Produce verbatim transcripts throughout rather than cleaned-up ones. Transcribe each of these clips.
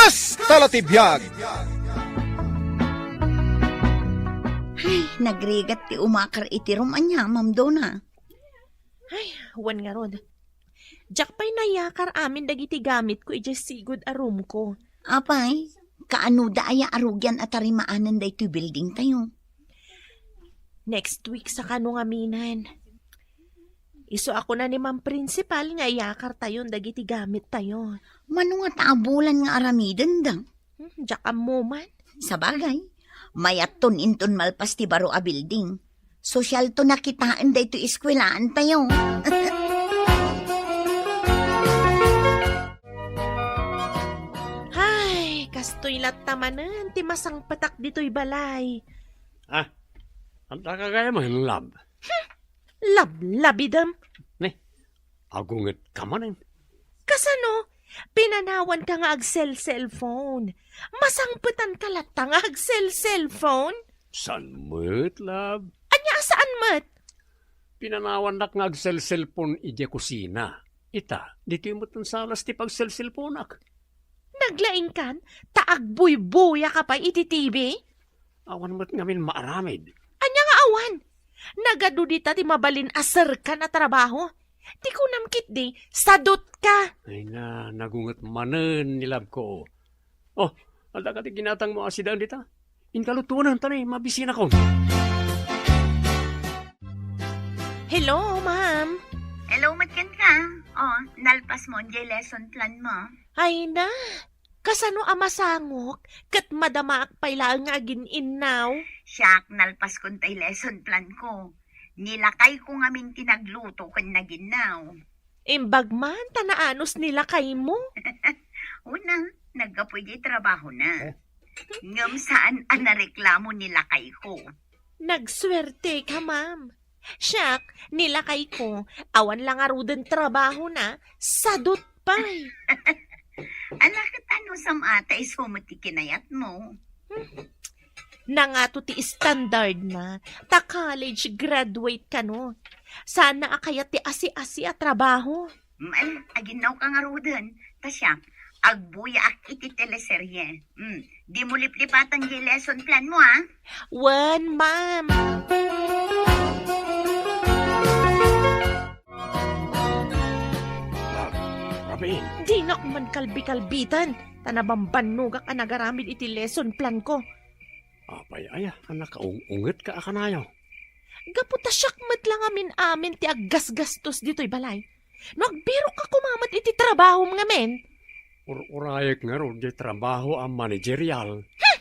Kasta la ti biag. Ay, nagrigat ti umakar iti room ania, Ma'am Donna. Ay, wen ngarud. Diak pay nayakar amin dagiti gamitko idiay sigud a roomko. Apay, kaano da aya a rugian a tarimaanen daytoy building tayo? Next week sa kano ngaminen. Isu a kuna ni Ma'am Principal nga iyakartayon dagiti gamittayo. Mano nga taabulan nga aramidenda? Hmm, diak ammo man. Sabagay, mayatton inton malpas ti baro a building. Sosyalto na kitaen daytoy eskwelaantayo. Ay, kastoy latta manen ti masangpetak ditoy balay. Ah, adda ka gayam, love? Lablabidem. Ne, agunget ka manen. Kasano? Pinanawanka nga agsel-cellphone. Masangpetanka latta nga agsel-cellphone? Saan met, love? Ania a saan met? Pinanawannak nga agsel-cellphone idiay kusina. Ita, ditoy met ti salas ti pagsel-cellphoneak. Naglaingkan, ta agbuybuya ka pay iti T V? Awan met ngamin maaramid. Ania nga awan? Nagadu dita ti mabalin a serkan a trabaho. Ti kunam ketdi, sadutka. Ay na, nagunget manen ni love ko. Oh, adda kadi ginatangmo a sidaen dita? Inka lutuenen ta ni, mabisinakon. Hello, ma'am. Hello, met kenka. Oh, nalpas mo diay lesson plan mo? Ay na, kasano a masangok ket madamaak pay laeng nga agin-innaw? Siak, nalpaskon tay lesson plan ko. Ni lakayko ngamin ti nagluto ken naginnaw. Imbag man ta naanus ni lakaymo. Una, naggapu idiay trabahona. Oh. Ngem saan a nareklamo ni lakayko. Nagsuerteka, ma'am. Siak, ni lakayko, awan la ngaruden trabahona, sadut pay. Ala, ket anusam a ta isu met ti kinayatmo? Hmm. Nangato ti standardna, ta college graduate kano. Saanna a kayat ti asi-asi a trabaho. Mm, aginnawka ngaruden, ta siak, agbuyaak iti teleserye. Mm, dimo liplipatan diay lesson plan mo, a? Wen, ma'am. Ma'am, Robin. Dinak man kalbi-kalbitan, ta nabambannogak a nagaramid iti lesson plan ko. Apay aya a nakaung-ungetka a kanayo? Gapu ta siak met la ngamin-amin ti aggasgastos ditoy balay. No agbirokka koma met iti trabahom ngamin. Ur-urayek ngarud diay trabaho a managerial. Hmm!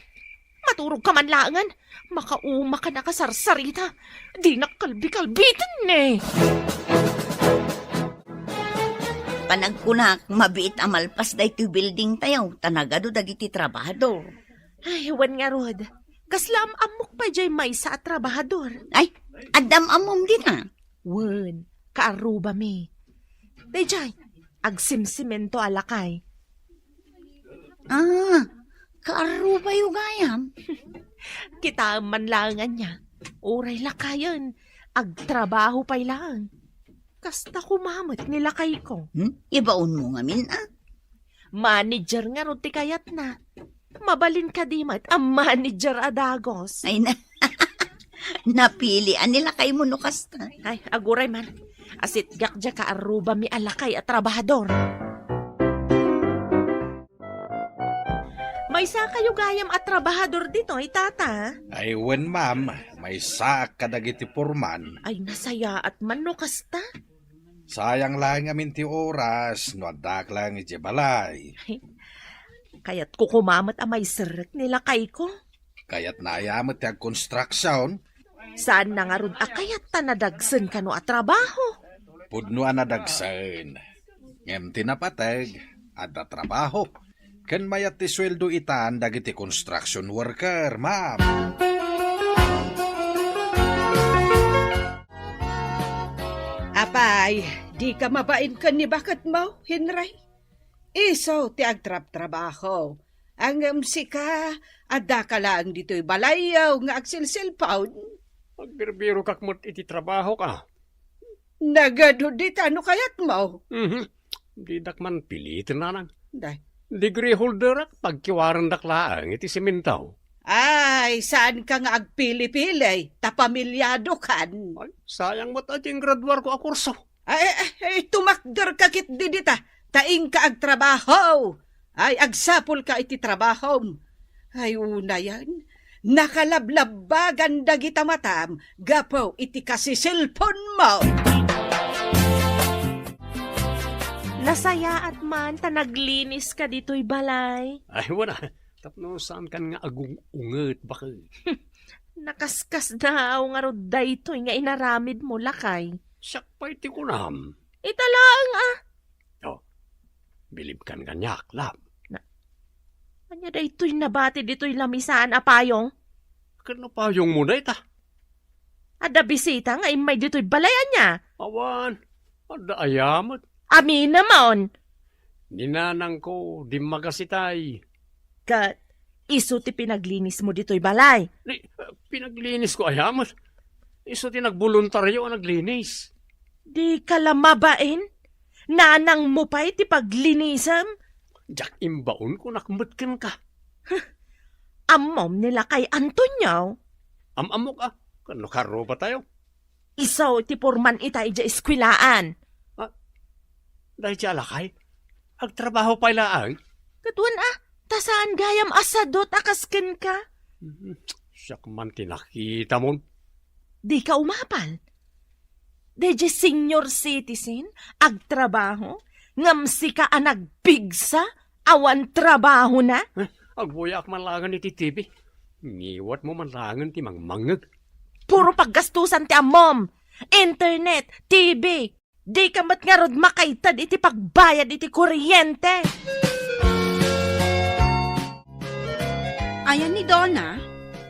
Maturogka man laengen. Makaumaka nakasarsarita. Dinak kalbi-kalbiten ne. Panagkunak, mabiit a malpas daytoy building tayo, ta nagadu dagiti trabahador. Ay, wen ngarud. Kasla am-ammok pay diay maysa a trabahador. Ay, adda am-ammom dita? Wen, kaarrubami. Daydiay, agsimsimento a lakay. Ah, kaarrubayo gayam. Kitaem man laeng ania. Uray lakayen, agtrabaho pay laeng. Kasta koma met ni lakayko. Hmm? Ibaonmo ngamin, a? Manager ngarud ti kayatna. Mabalin kadi met a manager a dagos. Ay na. Napili a ni lakaymo no kasta. Ay, aguray man. Asitgak diay kaarrubami a lakay a trabahador. Maysa kayo gayam a trabahador ditoy, tata? Ay, wen, ma'am. Maysaak kadagiti foreman. Ay, nasayaat man no kasta. Sayang laeng amin ti oras no addaak laeng idiay balay. Kayatko koma met a maiserrek ni lakayko. Kayatna aya met ti agkonstruksion? Saanna ngarud a kayat ta nadagsen kano a trabaho. Pudno a nadagsen. Ngem ti napateg, adda trabaho. Ken mayat ti sueldo itan dagiti construction worker, ma'am. Apay, dika mabain ken ni baketmo, Henry? Isu ti agtrabtrabaho. Ngem sika, addaka laeng ditoy balayyo nga agsilsilpaw. Agbirbirokak met iti trabahok, a. Nagadu dita no kayatmo. Mhm. Didak man piliten, nanang. Day. Degree holderak, pagkiwarendak laeng iti semento. Ay, saanka nga agpili-pili, ta pamiliadokan. Ay, sayang met a diay graduarko a kurso. Ay, ay, ay, tumakderka ketdi dita, ta inka agtrabaho. Ay, agsapulka iti trabahom. Ay, unayen, nakalablabbagan dagita matam gapu iti kasiselponmo. Nasayaat man ta nagliniska ditoy balay. Ay, wen a. Tapno saankan nga agung-unget, baket. Nakaskasdaaw ngarud daytoy nga inaramidmo, lakay. Siak pay ti kunam. Ita laeng a. Oh, bilibkan kaniak, love. Na, ania daytoy nabati ditoy lamisaan a payong? Ket no payongmo dayta? Adda bisita nga immay ditoy balay, ania? Awan, adda aya met. Aminemon. Ni nanangko, dimmagas itay. Ket isu ti pinaglinismo ditoy balay? Ni, eh, pinaglinisko aya met. Isu ti nagboluntario a naglinis. Dika la mabain? Nanangmo pay ti paglinisem? Diak imbaon, kunak met kenka. Huh. Ammom ni lakay Antonio? Am-ammok a, ken no karrubatayo. Isu ti purman ita idiay eskuelaan. Ah, daydiay a lakay? Agtrabaho pay laeng? Ket wen a, ta saan gayam a sadut a kas kenka? Mhm. Siak man ti nakitamon. Dika umapal. Daydiay senior citizen, agtrabaho, ngem sika a nagpigsa, awan trabahona? Eh, agbuyaak man laengen iti T V. Ngiwatmo man laengen ti mangmangngeg. Puro paggastusan ti ammom. Internet, T V. Dika met ngarud makaited iti pagbayad iti kuryente. Ayan ni Donna?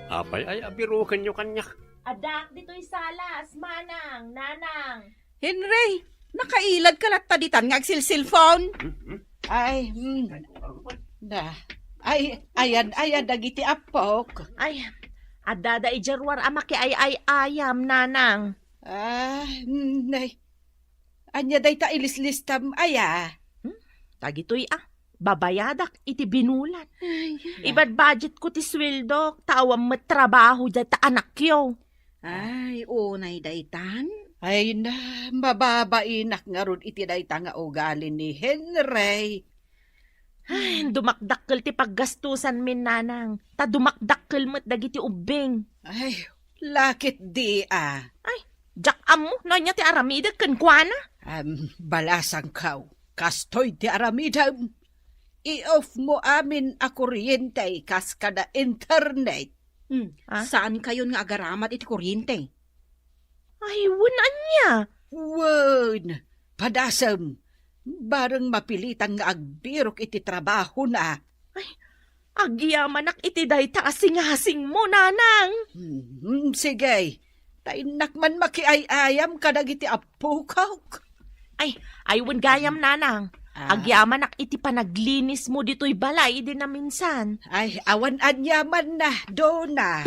Apay ay abirukenyo kaniak? Addaak ditoy sala, Manang, Nanang. Henry, nakailadka latta ditan nga agsilsilpon? Mhm. Ay, hmm. Da. Ay, ayan, ayan, dagiti appok. Ay, adda da idiay ruar a makiay-ay-ayam, Nanang. Ah, hmm, nay. Ania dayta ilislistam aya? Hmm? Dagitoy a, babayadak iti binulan. Ay, ibadbudgetko ti sueldok, ta awan met trabaho dayta anakyo. Ay, unay daytan? Ay na, mababainak ngarud iti dayta nga ugali ni Henry. Ay, dumakdakkel ti paggastusanmin, Nanang, ta dumakdakkel met dagiti ubbing. Ay, lakit di a. Ay, diak ammo no ania ti aramidek kenkuana. Am, balasangkaw, kastoy ti aramidem. I-off mo amin a kuryente kas kada internet. Hmm, ah? Saankayon nga agaramat iti kuryente? Ay, wen ania? Wen, padasem. Bareng mapilitan nga agbirok iti trabahona. Ay, agyamanak iti dayta a singasingmo, Nanang. Hmm, sige. Ta innak man makiay-ayam kadagiti appokak. Ay, ay, wen gayam, Nanang. Ah. Agyamanak iti panaglinismo ditoy balay idi naminsan. Ay, awan aniamanna, Donna.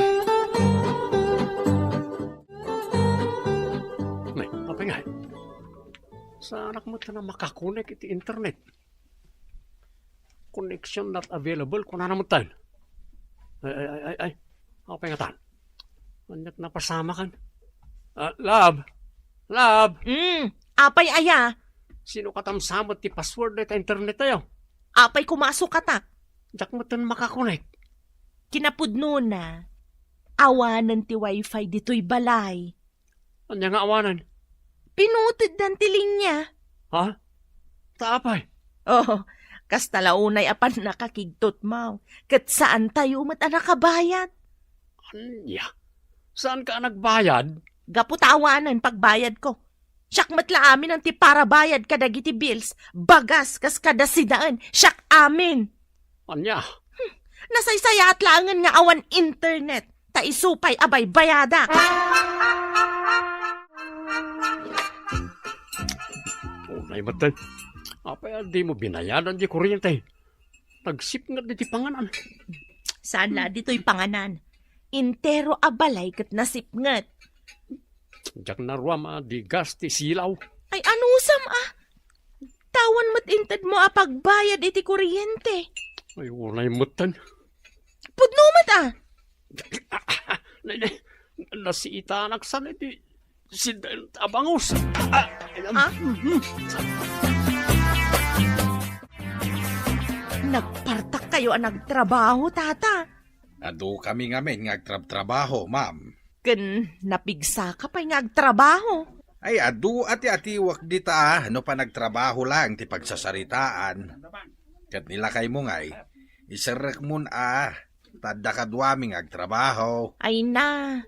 Nay, apay ngay? Saanak met a makakonek iti internet. Connection not available, kunana met tayo. Ay, ay, ay, ay, ay. Apay ngatan? Ania't napasamakan? Ah, love? Love? Mm, apay aya? Sino katam sa met ti password dayta internet tayo? Apay koma a sukatak? Diak metten makakonek. Kinapudnona, awanen ti wifi ditoy balay. Ania nga awanen? Pinuteddan ti linya. Ha? Ta apay? Oh, kasta la unay a pannakakigtutmo. Ket saantayo met a nakabayad. Ania? Saanka a nagbayad? Gapu ta awanen pagbayadko. Siak met la amin ti parabayad kadagiti bills, bagas kas kada sidaen, siak amin. Ania? Hmm, nasaysayaat laengen nga awan internet, ta isu pay a baybayadak. Unay met, apay a dimo binayadan di kuryente? Nagsipnget ditoy panganan. Saan la ditoy panganan? Entero a balay ket nasipnget. Diak naruam a di gas ti silaw. Ay, anusam a? Awan met intedmo a pagbayad iti kuryente. Ay, unay metten. Pudno met, a. Nay, nay, nasiitanak sa iti siddaen a bangus. Ah, ah. Ah? Mhm. Nagpartak kayo a nagtrabaho, tata. Adu kami ngamin nga agtrabtrabaho, ma'am. Ken napigsa ka pay nga agtrabaho. Ay, adu a ti atiwak dita, no panagtrabaho lang ti pagsasaritaan. Ket ni lakaymo ngay, iserrekmon a, ta adda kaduami nga agtrabaho. Ay na,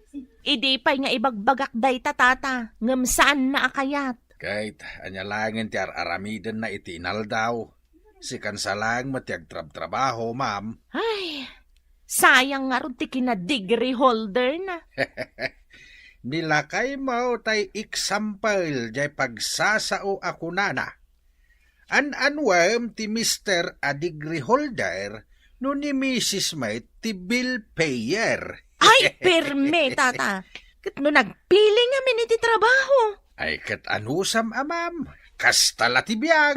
idi pay nga ibagbagak dayta, tata, ngem saanna a kayat. Ket ania laengen ti ar-aramidenna iti inaldaw? Sikan sa laeng met ti agtrabtrabaho, ma'am. Ay, sayang ngarud ti kina-degree holder na. Ni lakaymo tay example jay pagsasao a kunana. An-anuem ti mister a degree holder no ni misis met ti bill payer. Ay, perme, tata. Ket no nagpili ngamin iti trabaho. Ay, ket anusam a, ma'am. Kasta la ti biag.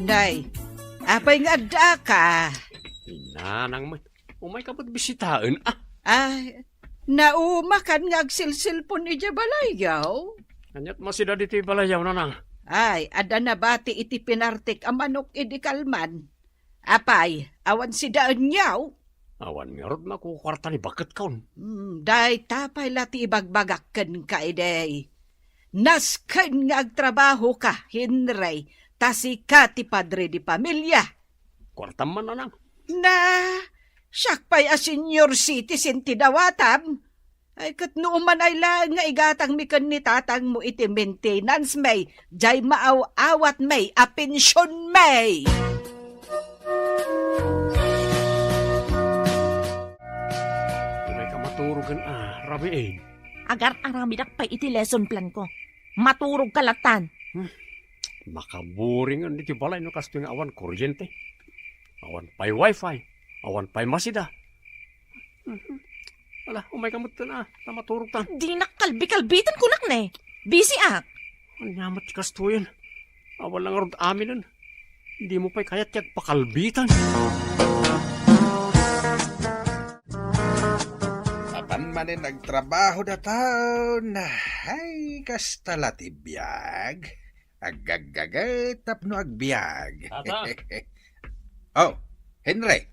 Day, apay nga addaak? Inanang met. Umayka met bisitaen, a. Ay, naumakan nga agsilsilpon idiay balayyo. Aniat masida ditoy balayyo, nanang? Ay, adda nabati iti pinartik a manok idi kalman. Apay, awan sidaenyo? Awan ngarud makukuarta ni baketko. Hmm, dayta pay la ti ibagbagak kenka idi. Nasken nga agtrabahoka, Henry, ta sika ti padre di pamilia. Kuartam man, nanang. Na, siak pay a senior citizen ti dawatam. Ay, ket no umanay laeng nga igatangmi ken ni tatangmo iti maintenance mi, jay maaw-awat mi a pension mi. Unay ka maturogen a, Rabiin. Agar-aramidak pay iti lesson plan ko. Maturog ka latan. Hmm. Makaburingen iti balay no kastoy nga awan kuryente. Awan pay wifi. Awan pay masida. Mhm. Ala, umay ka met ten, a, ta maturog ta. Dinak kalbi-kalbiten kunak ne. Busy ak. Ania met ti kastoyen? Awan la ngarud aminen. Dimo pay kayat ti agpakalbitan. Apan manen agtrabaho dataon. Ay, kasta la ti biag. Aggaggaget tapno agbiag. Tata. Oh, Henry.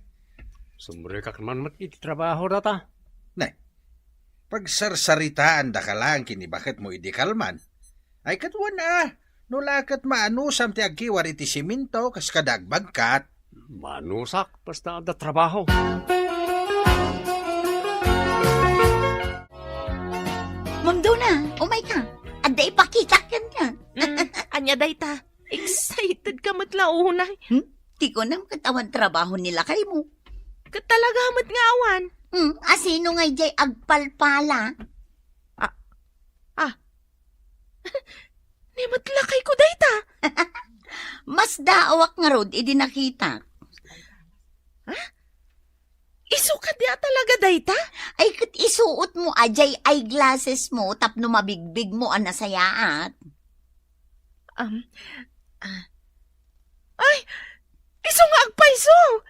Sumrekak man met iti trabaho data. Ne, pagsarsaritaan da ka lang ken ni baketmo idi kalman. Ay, ket wen a, no la ket maanusam ti agkiwar iti simento kas kada agbagkat. Maanusak, basta adda trabaho. Ma'am Dona, umay ka. Adda ipakitak kenka. Mm, ania dayta? Excited ka met la unay. Hmm? Ti kunam ket awan trabaho ni lakaymo. Ket talaga met nga awan. Hmm, asino nga idiay agpalpala? Ah, ah. Ni met lakayko dayta. Masdaawak ngarud idi nakitak. Ha? Isu kadi a talaga dayta? Ay, ket isuotmo a jay eyeglassesmo tapno mabigbigmo a nasayaat. Um, ah, ay, isu nga agpayso!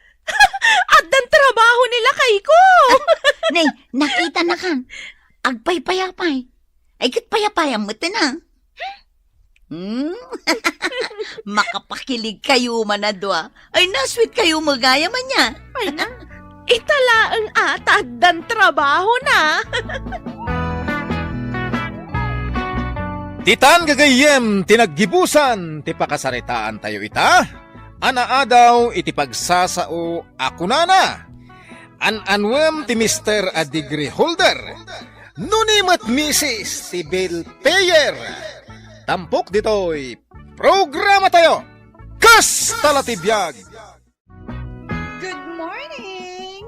Addan trabaho ni lakayko! Ne, nakitanaka. Agpaypayapay. Ay, ket payapayam met na. Hmm? Makapakilig kayo man a dua. Ay, na-sweet kayo magayam ania. Ay na, ita laeng a ta addan trabaho na. Ditan gagayyem ti naggibusan ti pakasaritaantayo ita, a naadaw iti pagsasao a kunana, an-anuem ti mister a degree holder, no ni met misis ti bill payer. Tampok ditoy programatayo, Kasta la ti biag! Good morning!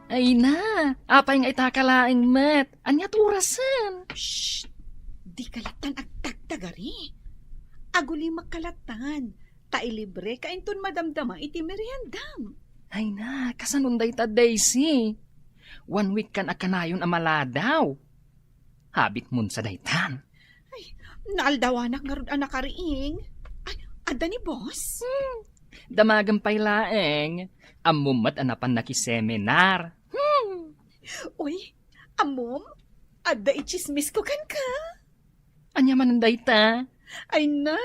Ay na, apay nga ita ka laeng met? Ania ti orasen? Shh! Di ka latan agtagtagari. Agulimak ka latan, ta ilibre ka inton madamdama iti meriendam. Ay na, kasanon dayta, Daisy? One week kan a kanayon a maladaw. Habit mo sa daytan. Ay, Naaldawanak ngarud a nakariing. Ay, adda ni boss? Hmm. Damagem pay laeng. Ammom met a napan nakiseminar. Hmm. Uy, ammom, adda itsismisko kenka. Ania manen dayta? Ay na,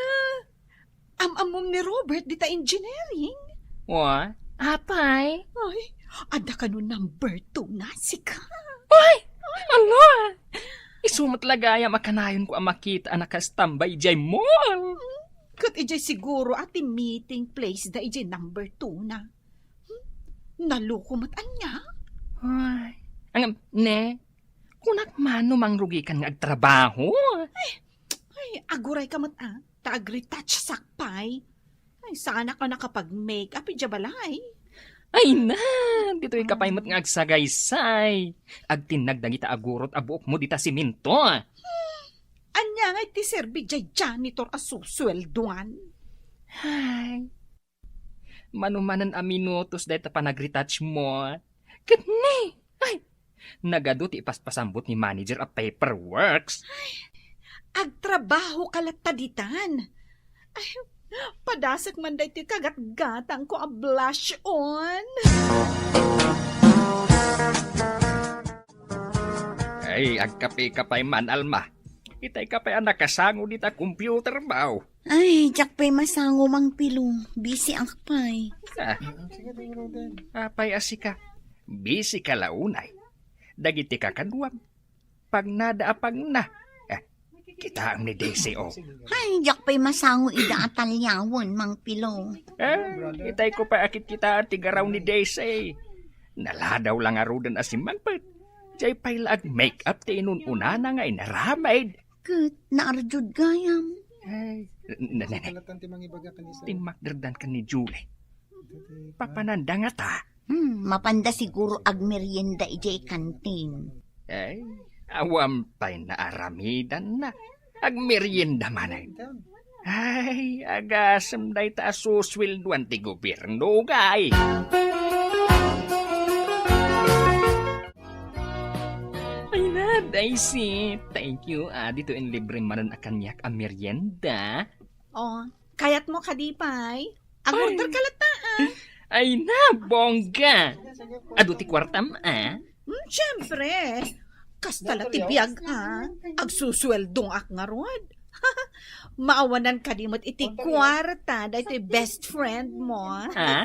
am-ammom ni Robert dita engineering? Wa, apay? Ay, adda kano number two na sika. Ay, ala! Isu met la gayam a kanayonko a makita a nakastambay idiay mall. Ket idiay siguro a ti meeting place da idiay number two na. Hmm? Naloko met ania? Ay, angam, ne? Kunak man no mangrugikan nga agtrabaho. Ay, agurayka met a, ta agretouch sak pay. Ay, saanak a nakapag-makeup idiay balay. Ay na, ditoyka pay met nga agsagaysay. Agtinnag dagita a gurot a buokmo dita semento. Ania ngay ti serbi diay janitor a susueldoan? Ay, manumanen a minutos dayta panagretouchmo. Ket ni, ay, nagadu ti ipaspasambut ni manager a paperworks. Agtrabahoka latta ditan. Ay, padasek man daytoy kagatgatangko a blush on. Ay, agkapeka pay man, Alma. Itayka pay a nakasango dita computer, baw. Ay, diak pay masango, Mang Pilo. Busy ak pay. Ah. Apay a sika? Busy ka la unay. Dagiti kakaduam, pagnada a pagna. Ah, kitaem ni Daisy, oh. Ay, diak pay masango ida a taliawen, Mang Pilo. Ah, itayko pay a kitkitaan ti garaw ni Daisy. Naladaw la ngaruden a simmangpet. Diay pay la ag-makeup ti inun-unana nga inaramid. Ket naarjud gayam. Ay, n-, n-, n-, Kalatan ti mangibaga kanisa. Timmakderdan ken ni Julie. Papananda ngata. Hmm, mapanda siguro agmerienda idiay kantin. Ay, awan pay naaramidanna. Agmerienda manen. Ay, agasem dayta a susueldoan ti gobierno, gay. Ay na, Daisy. Thank you, ah, ditoy inlibre manen a kaniak a merienda. Oh, kayatmo kadi pay? Ag-order ka latta, ah. Ay na, bongga. Adu ti kuartam, ah. Hmm, siyempre. Kasta la ti biag, ah. Agsusueldo ak ngarud. Maawanan kadi met iti kuarta daytoy best friend mo. Ah?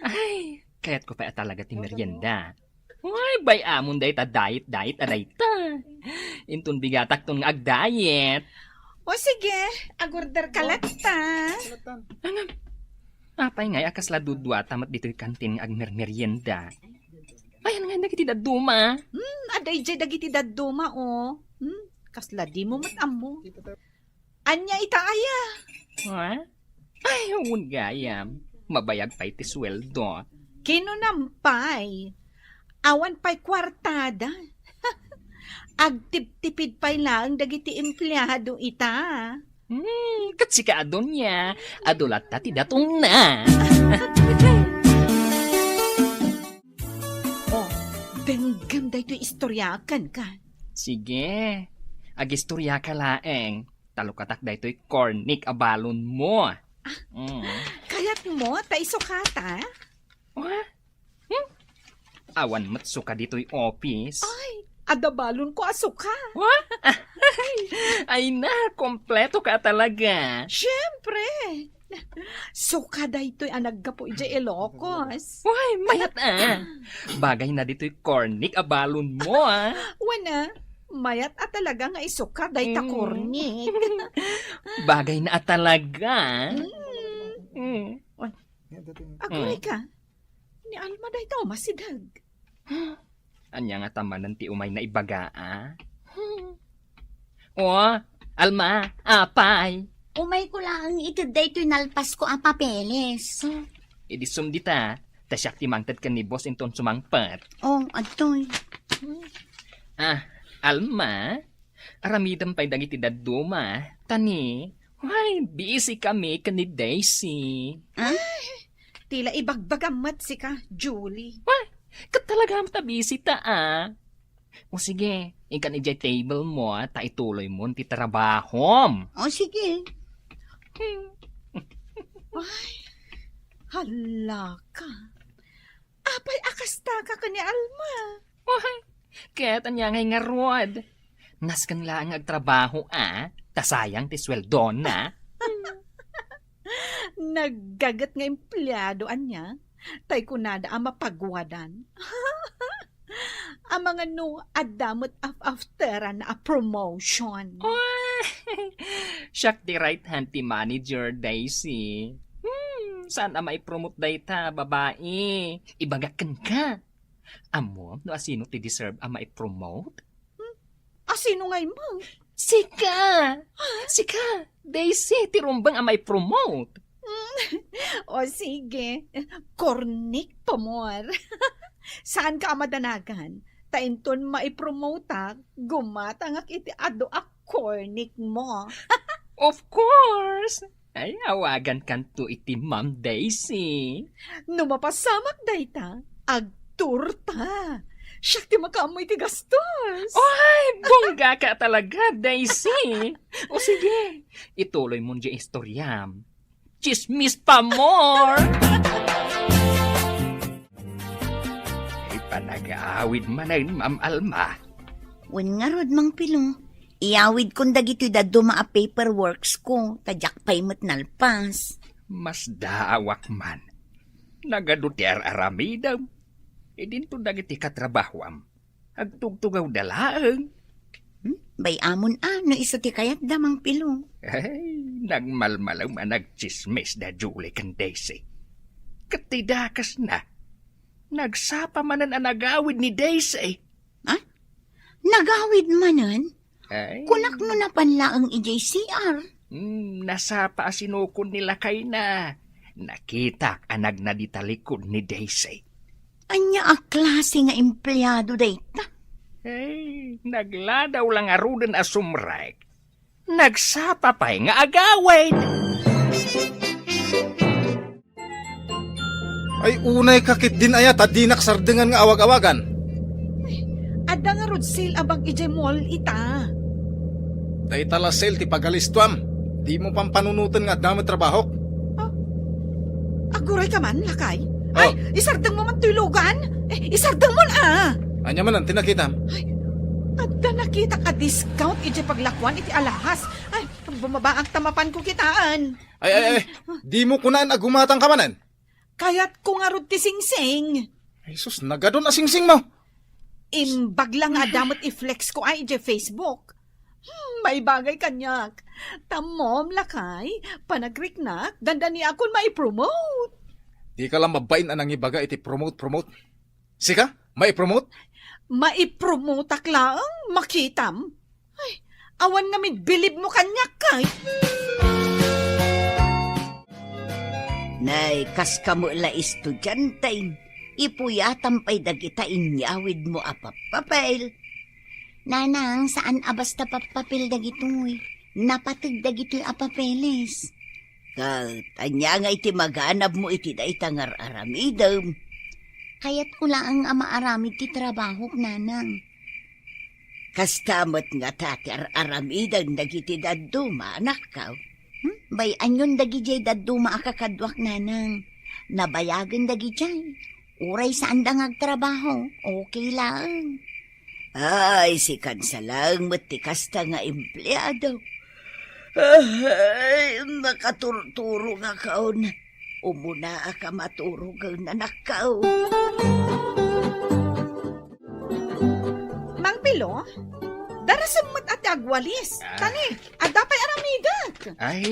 Ay, kayatko pay a talaga ti merienda. Ay, bay-amon dayta diet-diet a dayta. Inton bigatakton nga agdiet. O sige, agorder ka latta. Ngem, apay ngay a kasla duduata met ditoy kantin nga agmermerienda? Ayan ngay dagiti dadduma. Hmm, adda idiay dagiti dadduma, oh. Hmm, kasla dimo met ammo. Ania ita aya? Ha? Ay, wen gayam. Mabayag pay ti sueldo. Kinunam pay. Awan pay kuartada. Agtiptipid pay laeng dagiti empleado ita. Hmm, ket sika, Adonia, adu latta ti datongna. Oh, denggem daytoy istorya kenka. Sige, agistorya ka laeng. Talukatak daytoy cornic a balon mo. Ah, mm. Kayat mo ta isukata? Wa? Hmm? Awan met suka ditoy office. Ay, adda balon ko a suka. Wa? Ay na, kompleto ka talaga. Siyempre. Suka daytoy a naggapu idiay Ilocos. Way, mayat a. Bagay na ditoy cornic a balon mo, ah. Wen a, mayat a talaga nga isuka dayta Mm. cornic. Bagay na a talaga. Mm. Mm. Aguray Mm. ka. Ni Alma dayta umasideg. Ania ngata manen ti umay na ibaga, a? O, Alma, apay? Umayko laeng ited daytoy nalpasko a papeles. Idi sumdita, ta siak ti mangted ken ni boss inton sumangpet. O, adtoy. Ah, Alma, aramidem pay dagiti dadduma, ta ni, ay, busy kami ken ni Daisy. Ah? Ti la ibagbagam met sika, Julie. Wa, ket talaga met a busy ta, a. O sige, ikan idiay table mo, ah, ta ituloy mo ti trabahom. O sige. Hmm. Ay, hala ka. Apay a kasta ka ken ni Alma? Wah, ket ania ngay ngarud? Nasken laeng nga agtrabaho a, ta sayang ti sueldona. Naggaget nga empleado ania, tay kunada a mapagwadan. Amangan no adda met af-afteran a promotion. Wah, siak ti right hand ti manager, Daisy. Hmm, saan a maipromote dayta, babai? Ibagak kenka. Ammom no asino ti deserve a maipromote? Hmm? Asino ngay man? Sika! Sika! Daisy, ti rumbeng a maipromote. Hmm. O sige, kornik pamor. Saan ka a madanagan? Ta inton maipromotak, gumatangak iti adu a kornik mo. Of course! Ay, awagan kanto iti Ma'am Daisy. No mapasamak dayta, agturta. Siak ti makaammo iti gastos. Ay, bongga ka talaga, Daisy. O sige, ituloy mo diay istoryam. Chismis pa more! Ay, panag-aawid manen, Ma'am Alma. Wen ngarud, Mang Pilo. Iyawidkon dagitoy dadduma a paperworks ko, ta diak pay met nalpas. Masdaawak man. Nagadu ti ar-aramidem. Idinto dagiti katrabahoam. Agtugtugawda laeng. Hmm? Bay-amon a, no isu ti kayatda, Mang Pilo. Ay, nagmalmalem a nagtsismis da Julie ken Daisy. Ket ti dakesna, nagsapa manen a nagawid ni Daisy. Ha? Nagawid manen? Ay. Kunak no napan laeng idiay C R. Hmm, nasapa a sinukon ni lakayna. Nakitak a nagnaditalikod ni Daisy. Ania a klase nga empleado dayta? Ay, nagladaw la ngaruden a sumrek. Nagsapa pay nga agawid. Ay, unay ka ketdin aya ta dinak sardengan nga awag-awagan. Ay, adda ngarud sale a bag idiay mall ita. Dayta la sale ti pagalistuam. Dimo pampanunoten nga adda met trabahok. Ah, aguray ka man, lakay? Oh. Ay, isardeng mo man toy lugan? Eh, isardeng mo na! Ania manen ti nakitam? Ay, adda nakitak a discount idiay paglakuan iti alahas. Ay, bumabaak ta mapanko kitaan. Ay, ay, ay. Dimo kunaan a gumatang ka manen? Kayatko ngarud ti singsing. Ay, sus, nagadun a singsing mo. Imbag la nga adda met i-flex ko ay idiay Facebook. Hmm, maibagay kaniak. Tammom, lakay, panagriknak, dandaniakon maipromote. Dika la mabain a nangibaga iti promote, promote. Sika, maipromote? Maipromoteak laeng, makitam. Ay, awan ngamin bilibmo kaniak, kay. Nay, kas kamo la estudiante, ipuyatam pay dagita inyawidmo a pappapel. Nanang, saan a basta pappapel dagitoy. Napateg dagitoy a papeles. Ket ania nga iti maganabmo iti dayta nga ar-aramidem? Kayatko laeng a maaramid ti trabahok, nanang. Kasta met ngata ti ar-aramiden dagiti dadduma, anakko. Hmm? Bay-anyon dagidiay dadduma a kakaduak, nanang. Nabayagen dagidiay. Uray saanda nga agtrabaho, okay laeng. Ay, sikan sa laeng met ti kasta nga empleado. Ay, nakaturturongakon. Umunaak a maturogen, anakko. Mang Pilo, darasem met a ti agwalis. Ah. Tani, adda pay aramidek. Ay,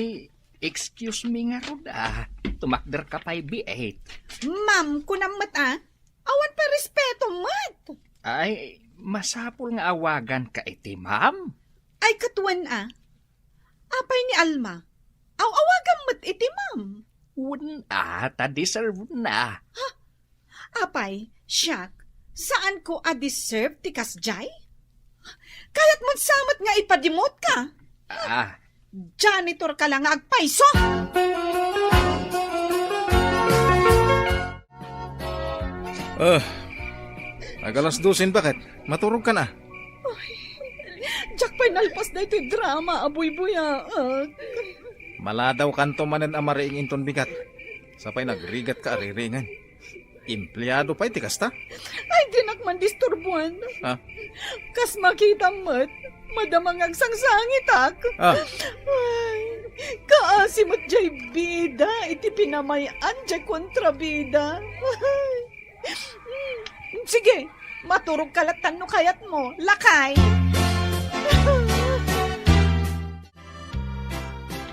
excuse me ngarud, ah. Tumakder ka pay biit. Ma'am, kunam met, ah. Awan pay respeto met. Ay, masapul nga awagan ka iti ma'am. Ay, ket wen, ah. Apay ni Alma? Aw-awagam met iti ma'am. Wen, ah, ta deserve na. Ha? Apay, siak, saanko a deserve ti kasdiay? Kayat man sa met nga ipadimot ka? Ah. Janitor ka la nga agpayso! Ah, Alas dosen, baket? Maturog ka na. Diak pay nalpas daytoy drama a buybuyaak. Maladaw kanto manen a mariing inton bigat. Sapay nagrigat ka a ririingen. Empleado pay ti kasta? Ay, dinak man disturbuan. Ah. Kas makitam met, madama nga agsangsangitak. Ah. Ay, kaasi met jay bida iti pinamay-an jay kontrabida. Ay. Sige, maturog ka lattan no kayatmo, lakay.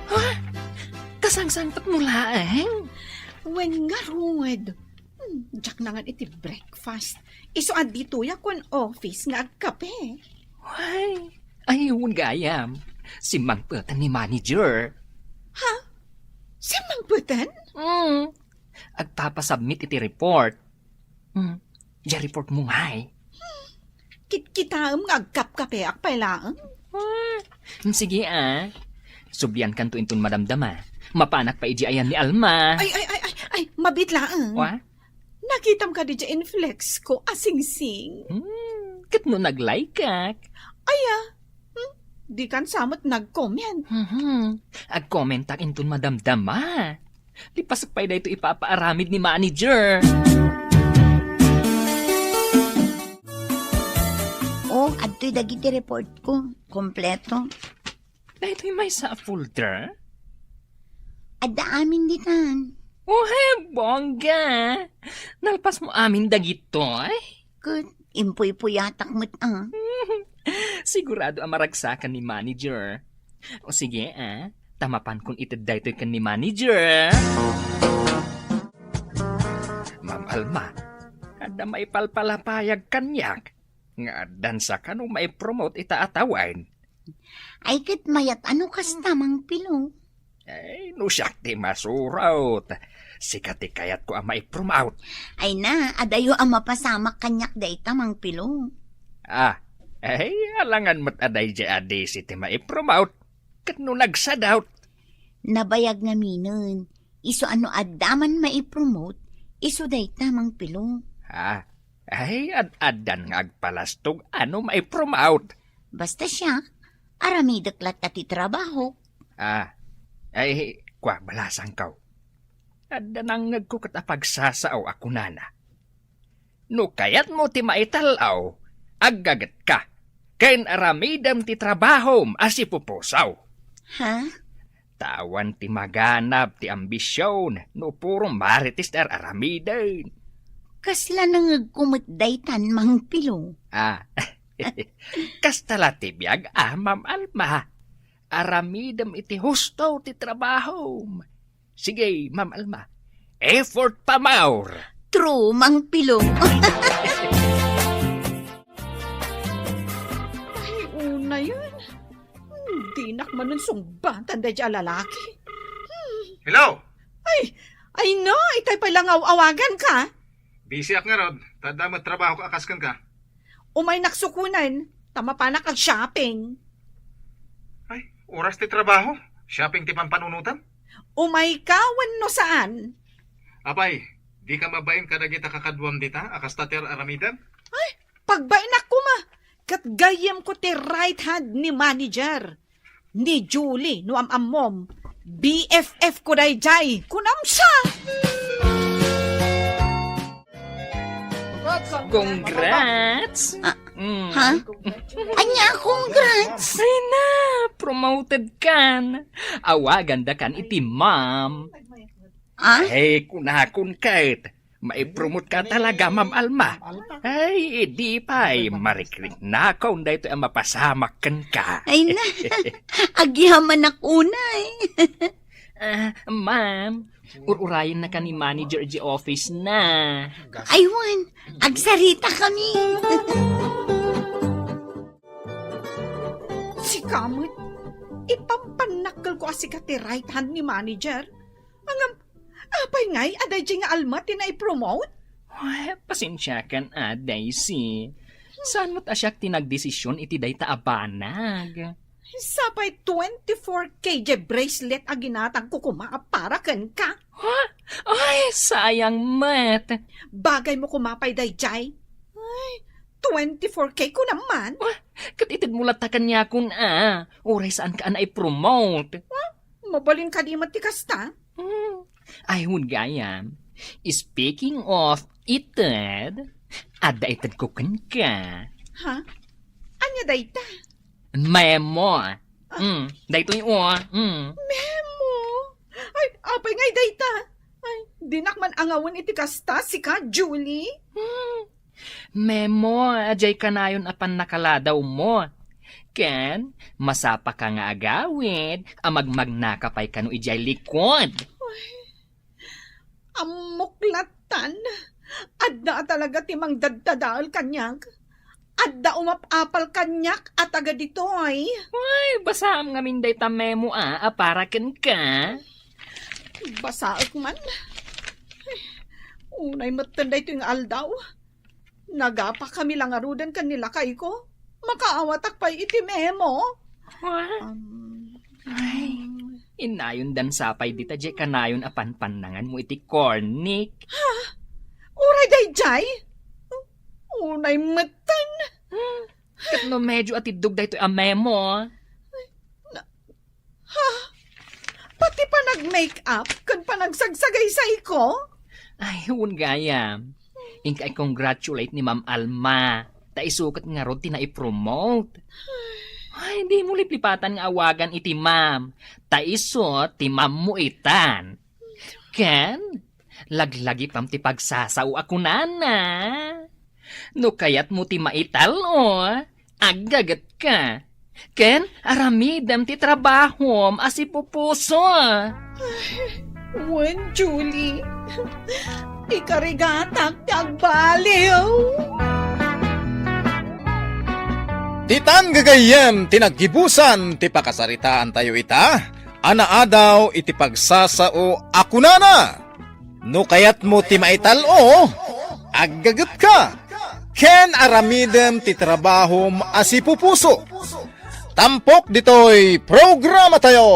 Ha? Kasangsangpetmo laeng? Wen ngarud. Hmm, diak nangan iti breakfast. Isu a ditoyak ken office nga agkape. Ay, ay, wen gayam. Simmangpeten ni manager. Ha? Simmangpeten? Hmm. Agpapasubmit iti report. Hmm. Diay report mo ngay. Kitkitaem nga agkapkapeak pay laeng. Ah, sige, ah. Subliankanto inton madamdama. Mapanak pay idiay ayan ni Alma. Ay, ay, ay, ay, ay, mabiit laeng. Wa? Nakitam kadi diay inflex ko a singsing. Hmm, ket no nag-like-ak? Aya, hmm, dikan sa met nag-comment. Mhm. Ag-commentak inton madamdama. Lipasek pay daytoy ipapaaramid ni manager. Oh, adtoy dagiti report ko. Kompleto. Daytoy maysa a folder? Adda amin ditan. Oh, he, bongga! Nalpas mo amin dagitoy? Ket impuypuyatak met, ah. Sigurado a maragsakan ni manager. O sige, ah, ta mapankon ited daytoy ken ni manager. Ma'am Alma, adda maipalpalapayag kaniak nga addan saka no maipromote ita a tawen. Ay, ket mayat a no kasta, Mang Pilo. Ay, no siak ti masurot, sika ti kayatko a maipromote. Ay na, adayo a mapasamak kaniak dayta, Mang Pilo. Ah, ay, alangan met a daydiay a disi ti maipromote, ket no nagsadot. Nabayag ngaminen, isu a no adda man maipromote, isu dayta, Mang Pilo. Ah, ay, ad-addan nga agpalastog a no maipromote. Basta siak, aramidek latta ti trabaho. Ah, ay, kua, balasangko. Adda nangngegko ket a pagsasao a kunana, "No kayatmo ti maital-aw, aggagetka, ken aramidem ti trabahom a sipupusaw." Ha? Tawan ti maganab ti ambision no puro marites ti ar-aramiden. Kasla nangngegko met daytan, Mang Pilo. Ah, kasta la ti biag a, Ma'am Alma. Aramidem iti husto ti trabahom. Sige, Ma'am Alma. Effort pa more. True, Mang Pilo. Ay, unayen. Hmm, dinak manen sungbatan daydiay a lalaki. Hmm. Hello? Ay, ay no, itay pay la nga aw-awagan ka. Busy ak ngarud, ta adda met trabahok a kas kenka. Umaynak sukunen, ta mapanak ag-shopping. Ay, oras ti trabaho, shopping ti pampanunotam? Umayka wenno saan? Apay, dika mabain kadagita kakaduam dita a kasta ti ar-aramidem? Ay, pagbainnak koma, ket gayyemko ti right hand ni manager. Ni Julie, no am-ammom, B F F ko daydiay, kunam siya. Congrats! Ah, Mm. Ha? Ania, congrats! Ay na, promoted kan. Awagan da kan iti ma'am. Ah? Ay, kunakon ket, maipromote ka talaga, Ma'am Alma. Ay, idi pay, marikrik nakon daytoy a mapasamak kenka. Ay na, agyamanak unay. Ah, ma'am, ur-urayen na ka ni manager di office na. Ay, wen, agsarita kami. Sika met, ipampannakkel ko a sika ti right hand ni manager. Ngem, apay ngay a daydiay nga Alma ti naipromote? Ay, pasensiakan a, Daisy. Saan met a siak ti nagdesisyon iti dayta a banag? Sapay twenty-four K G bracelet a ginatangko koma a para kenka. Ha? Ay, sayang met. Bagaymo koma pay daydiay. Ay, Twenty-four K kunam man? Ah, ket itedmo latta kaniakon a, uray saanka a naipromote. Ah, mabalin kadi met ti kasta? Hmm. Ay, wen gayam. Speaking of ited, adda itedko kenka. Ha? Ania dayta? Memo. Mm, daytoy, o. Mm. Memo? Ay, apay ngay dayta? Ay, dinak man angawen iti kasta, sika, Julie? Hmm. Memo, a diay kanayon a pannakaladaw mo. Ken, masapaka nga agawid a magmagnaka pay kano idiay likod. Ay, ammok lattan. Adda a talaga ti mangdaddadael kaniak. Adda umap-apal kaniak a taga ditoy. Ay, basaam ngamin dayta memo a, a para kenka. Basaek man. Ay, unay metten daytoy nga aldaw. Nagapakami la ngaruden ken ni lakayko. Makaawatak pay iti memo. Ah. Um, Ay, innayon dansa pay dita diay kanayon a panpannanganmo iti cornic. Ha? Uray daydiay? Unay metten. Hmm. Ket no medyo atiddog daytoy a memo. Na, Ha? Pati panag-make-up ken panagsagsagaysayko? Ay, wen gayam. Inka i-congratulate ni Ma'am Alma. Ta isu ket ngarud ti naipromote. Ay, dimo liplipatan nga awagan iti ma'am. Ta isu ti ma'am mo itan. Ken, laglagipam ti pagsasao a kunana. No kayatmo ti maital-o, aggagetka. Ken aramidem ti trabahom a sipupuso. Ay, wen, Julie. Ikarigatak ti agbaliw. Ditan gagayyem ti naggibusan ti pakasaritaantayo ita a naadaw iti pagsasao a kunana, "No kayatmo ti maital-o, aggagetka, ken aramidem ti trabahom a sipupuso." Tampok ditoy programatayo,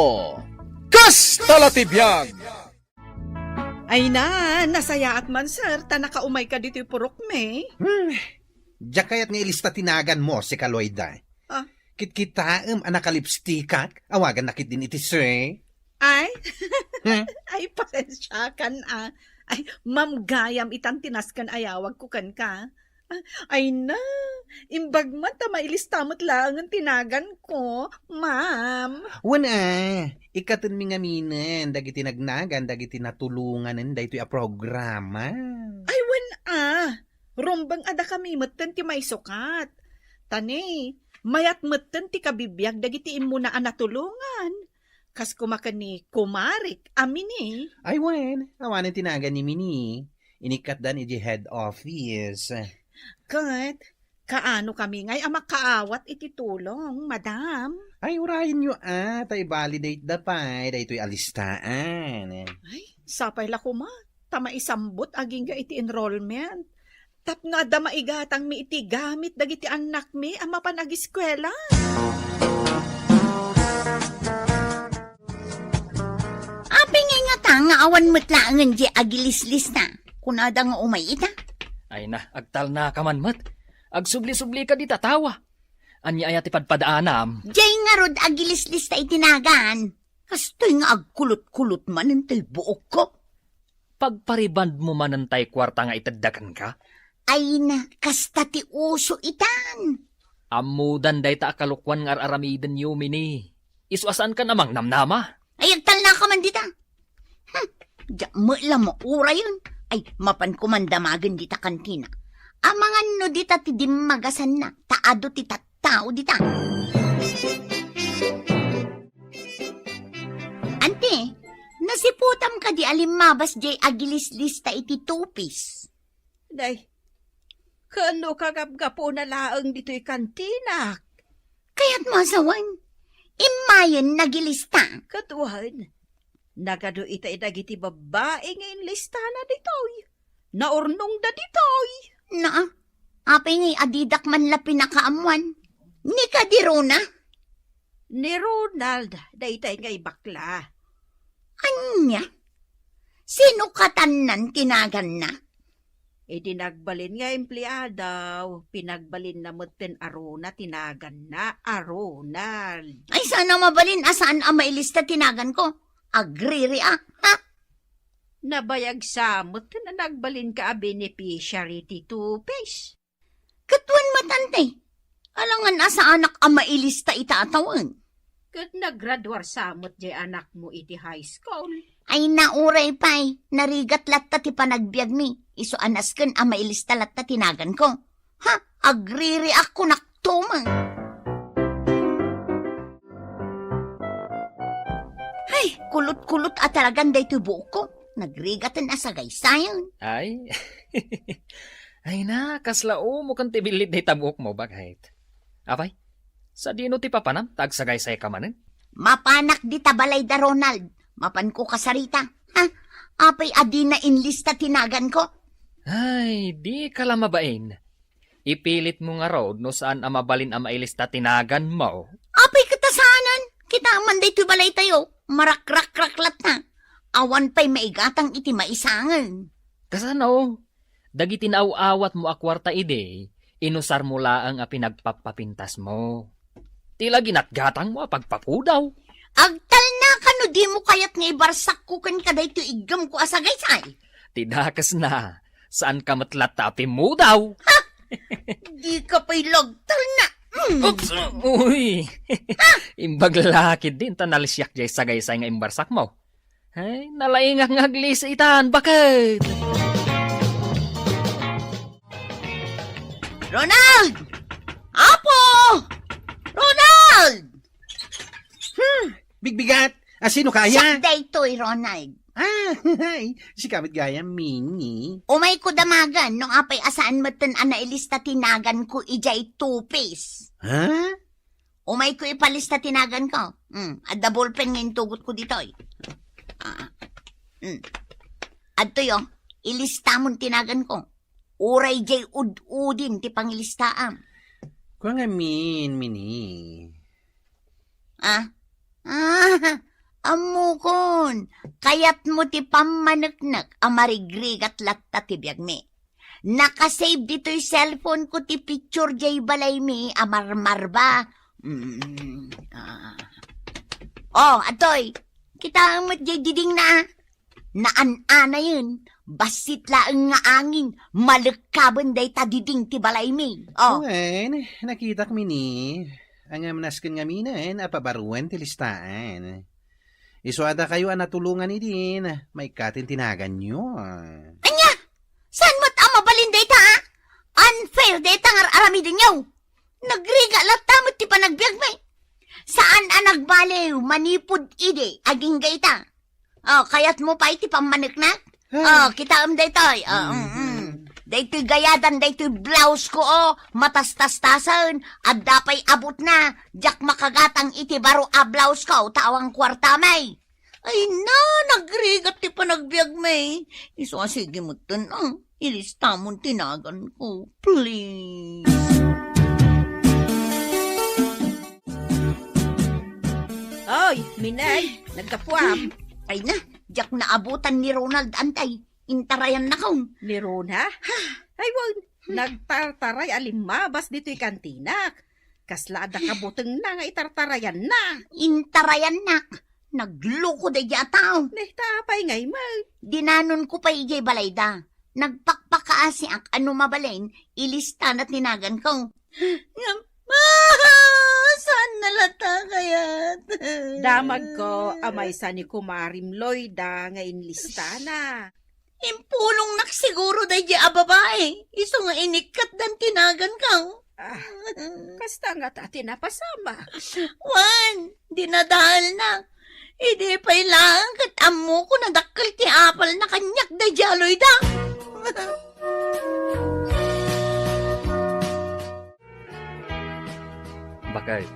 Kasta la ti biag! Ay na, nasayaat man, sir, ta nakaumayka ditoy purokmi. Hmm, diak kayat nga ilista ti naganmo, sika Loida. Ah. Kitkitaem a nakalipstikak, awagannak ketdin iti sir. Ay? Hmm? Ay, pasensiakan, ah. Ay, Ma'am Gayam itan ti nasken a yawagko kenka. Ah, ay na, imbag man ta mailista met laengen ti naganko, ma'am. Wen a, ikkatenmi ngaminen dagiti nagnagan dagiti natulonganen daytoy a programa. Ay, wen a, rumbeng a dakami metten ti maisukat. Ta ni, mayat metten ti kabibiag dagiti immuna a natulongan. Kas koma ken ni kumarik a Mini. Ay wen, awanen ti nagan ni Mini. Inikkatdan iti head office. Ket, kaano kami ngay a makaawat iti tulong, madam? Ay, urayenyo a, ta i-validate da pay daytoy a listaan. Ay, sapay la koma, ta maisambot agingga iti enrollment. Tapno adda maigatangmi iti gamit dagiti annakmi a mapan agiskuela. Apay ngay ngata nga awan met laengen diay agilislista? Kunada nga umay ita. Ay na, agtalnaka man met. Agsubli-sublika dita tawa. Ania aya ti padpadaanam? Diay ngarud agilislista iti nagan. Kastoy nga agkulot-kulot manen toy buokko. Pagparibandmo manen tay kuarta nga itedda kenka? Ay na, kasta ti uso itan. Ammodan dayta a kalokuan nga ar-aramidenyo, Mini. Isu a saankan a mangnamnama. Ay, agtalnaka man dita. Hmm, diak met la maurayen. Ay, mapan koma damagen dita kantina. Amangan no dita ti dimmagasanna, ta adu ti tattao dita. Anti, nasiputam kadi a limmabas diay agilislista iti tupis? Day, kaano ka gapgapuna laeng ditoy kantinak? Kayatmo a sawen, immayen nagilista. Ket wen, nagadu itay dagiti babbai nga inlistana ditoy. Naurnongda ditoy. Na, apay ngay a didak man la pinakaammuan? Ni kadi Rona? Ni Ronald, daytay nga ibakla. Ania? Sino katannan ti naganna? Idi nagbalin nga empleado, pinagbalinna metten a Rona ti naganna, a Ronald. Ay, saan a mabalin a saan a mailista ti naganko? Agriri a, ha? Nabayag sa metten a nagbalinka a beneficiary ti Tupis. Ket wen met anti, alangan a saanak a mailista ita a tawen. Ket nagraduar sa met jay anakmo iti high school. Ay, nauray pay, narigat latta ti panagbiagmi, isu a nasken a mailista latta ti naganko. Ha, agririak kunakto man. Ay, kulot-kulot a talagan daytoy buokko. Nagrigaten a sagaysayan. Ay. Ay na, kasla umo ken ti billit dayta buokmo, baket. Apay, sadino ti papanam ta agsagaysayka manen? Mapanak dita balay da Ronald. Mapanko kasarita. Ha? Apay a dina inlista ti naganko? Ay, dika la mabain. Ipilitmo ngarud no saan a mabalin a mailista ti naganmo. Apay ket ta saanen? Kitaem man daytoy balaytayo. Marakrakrak latta. Awan pay maigatang iti maisangen. Kasano? Dagiti naaw-awatmo a kuarta idi, inusarmo laeng a pinagpapapintasmo. Ti la ginatgatangmo a pagpapudaw. Agtalnaka no dimo kayat nga ibarsakko kenka daytoy iggemko a sagaysay. Ti dakesna, saanka met latta a pimmudaw. Ha? Dika pay la agtalna. Mm. Oops! Uy! Imbag la ketdin ta nalisiak jay sagaysay nga imbarsakmo. Ay, nalaingak nga aglisi itan, baket! Ronald! Apo! Ronald! Hmm, bigbigat! A, sino kaya? Siak daytoy, Ronald. Ah, ay, sika met gayam, Mini. Umayko damagen no apay a saan metten a nailista ti naganko idiay Tupis. Ha? Umayko ipalista ti naganko. Hmm, adda ballpen nga intugotko ditoy. Ah, hmm. Adtoy, oh, ilistamon ti naganko. Uray jay ud-udim ti pangilistaam. Kua ngamin, Mini. Ah? Ah, ammokon. Kayatmo ti pammaneknek a marigrigat latta ti biagmi. Nakasave ditoy cellphone ko ti picture jay balaymi a marmarba. Mm, ah. Oh, adtoy. Kitaem met jay didingna. Naan-anayen, bassit laeng nga angin, malekkaben dayta diding ti balaymi. Oh. Wen, nakitak, Mini. Ngem nasken ngaminen a pabaruen ti listaan. Isu a dakayo a natulongan idin, maikkaten ti naganyo. Ania? Saan met a mabalin dayta, a? Unfair dayta nga ar-aramidenyo. Nagrigat latta met ti panagbiagmi. Saan a nagbaliw manipud idi agingga ita. Oh, kayatmo pay ti pammaneknek? Ah. Oh, kitaem daytoy. Oh, mm, mm. Daytoy gayadan, daytoy blouse ko, oh, matastastasen, adda pay abutna, diak makagatang iti baro a blouse ko, ta awan kuartami. Ay na, nagrigat ti panagbiagmi. Isu a sige metten, ah, ilistamon ti naganko, please. Oy, Minay, naggapuam. Ay na, diak naabutan ni Ronald, antay. Intarayannakon. Ni Rona? Ay, wen, nagtartaray a limmabas ditoy kantinak. Kasla adda kabutengna nga itartarayanna. Intarayannak. Nagloko daydiay a tao. Ne, ta apay ngay met? Dinanonko pay idiay balayda. Nagpakpakaasiak a no mabalin, ilistana ti naganko. Ngem, ah, saan na latta kayat? Damagko a maysa ni kumarim Loida nga inlistana. Impulongnak siguro daydiay a babai, isu nga inikkatdan ti naganko. Ah, kasta ngata ti napasamak. Wen, dinadaelna. Idi pay laeng ket ammokon a dakkel ti apalna kaniak daydiay a Loida. Baket,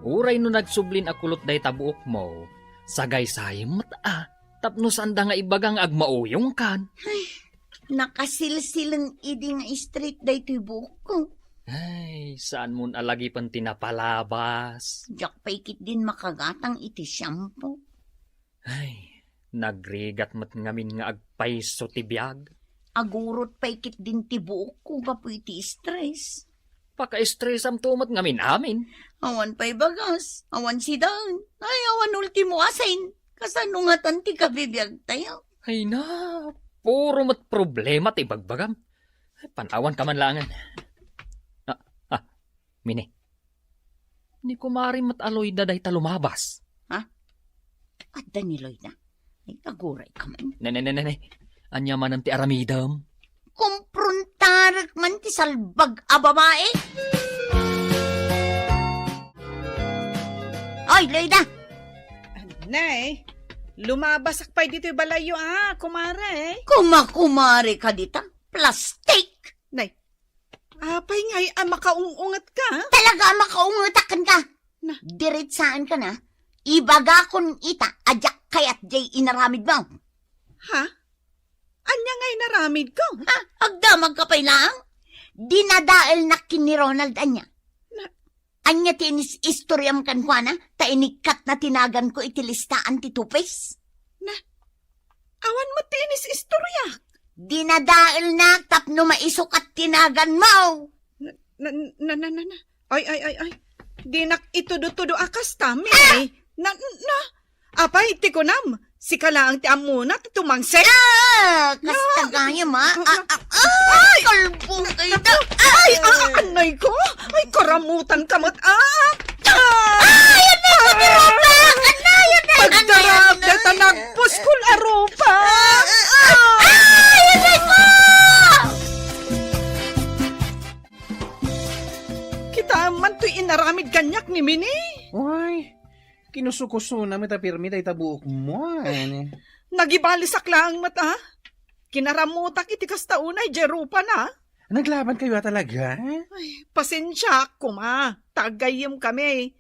uray no nagsublin a kulot dayta buokmo, sagaysayem met a. Tapno saanda nga ibaga nga agmauyongkan. Ay, nakasilsileng idi nga straight daytoy buokko. Ay, saanmon a lagipen ti napalabas. Diak pay ketdin makagatang iti shampoo. Ay, nagrigat met ngamin nga agpayso ti biag. Agurot pay ketdin ti buokko gapu iti stress. Paka-stressam to met ngamin-amin. Awan pay bagas, awan sidaen. Ay, awan ultimo asin. Kasano ngatan ti kabibiagtayo? Ay na, puro met problema ti ibagbagam. Ay, panawanka man laengen. Ah, ah, Mini. Ni kumare met a Loida dayta lumabas. Ha? Adda ni Loida? Ay, agurayka man. Ne, ne, ne, ne, ne. Ania manen ti aramidem? Kumprontarek man ti salbag a babae. Oy, Loida! Nay, lumabasak pay ditoy balayyo, ah, kumare. Kumakumare ka dita? Plastik! Nay, apay ngay a makaung-unget ka? Talaga a makaungetak kenka. Na. Diretsaanka na. Ibagakon ita a diak kayat jay inaramid mo. Ha? Ania nga inaramid ko? Ha? Agdamagka pay laeng? Dinadaelnak ken ni Ronald ania? Na. Ania ti inis-istoriam kenkuana? Ta inikkatna ti naganko iti listaan ti tupis. Na. Awan met ti inis-istoriak. Dinadaelnak tapno maisukat ti naganmo. Na, na, na, na, na, na. Ay, ay, ay, ay. Dinak itudo-tudo a kasta, Mini. Ah! Na, na. Apay, ti kunam, sika laeng ti ammona ti tumangse. Ah! Kasta gayam, ah. Ah, ah, ah, ah, ay! Kalbo kayo na. Ay, ah, ah, anay ko. Ay, karamutan ka met, ah. Ay, anay ko, ti Robak! Anay, anay, anay, anay. Pagdarab dayta nagpuskol a rupa. Ay, anay ko! Kitaem man toy inaramid kaniak ni Mini. Uy, kinusukusona met a pirmi dayta buokmo, ania? Nagibalisak laeng met, ah. Kinaramutak iti kasta unay, jay rupana. Naglabankayo a talaga? Ay, pasensiaak koma, ta aggayyemkami.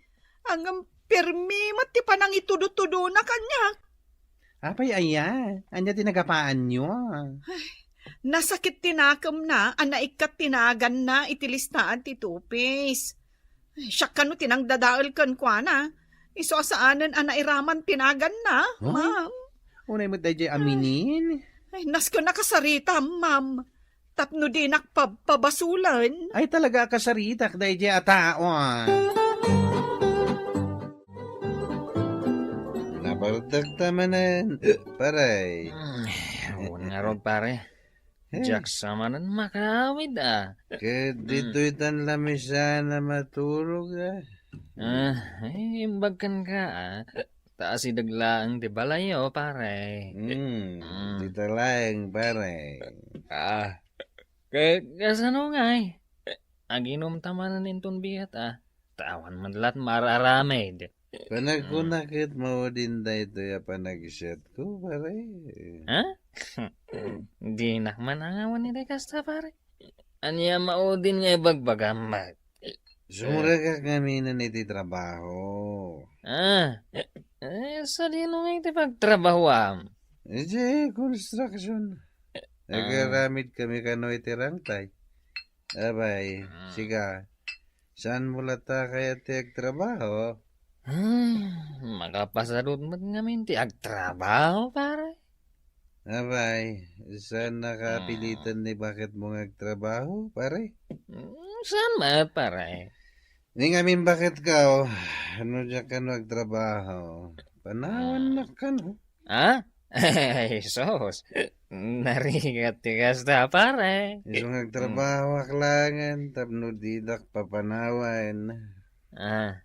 Ngem pirmi met ti panangitudo-tudona kaniak. Apay aya? Ania ti nagapaanyo? Ay, nasakit ti nakemna a naikkat ti naganna iti listaan ti tupis. Ay, siak kano ti nangdadael kenkuana. Isu a saanen a nairaman ti naganna, Ay. Ma'am. Unay met dayjay a Minin? Ay, nasken a kasaritam, ma'am. Tapno dinak pabpabasulen. Ay, talaga a kasaritak dayjay a tao, ah. Nabardak ta manen, pare. Hmm, awan ngarud, pare. Eh. Diak sa manen makaawid, ah. Ket ditoy tan lamisan a maturog, ah. Ah, eh, imbag kenka, ah. Ta asideg laeng ti balayyo, pare. Hmm, Mm. dita laeng, pare. Ah, ka-, kasano ngay? Aginom ta manen inton bigat, ah. Ta awan met la't mar-aramid. Panagkuna ket maudin daytoy a panagsiatko, pare. Ha? Dinak man angawan iti kasta, pare. Ania maudin nga ibagbagam, Mac? Sumrekak ngaminen iti trabaho. Ah, eh, sadino nga iti pagtrabahoam? Iti construction. Ah. Agaramid kami kano iti rangtay. Abay, Ah. sika, saanmo latta kayat ti agtrabaho? Hmm, makapasadut met ngamin ti agtrabaho, pare. Abay, saan nakapilitan Ah. ni baketmo nga agtrabaho, pare? Hmm, saan met, pare? Ni ngamin baketko, no diak kano agtrabaho, panawannak Ah. kano? Ha? Ay, sus. Narigat ti kasta, pare. Isu nga agtrabahoak laengen tapno didak papanawan. Ah.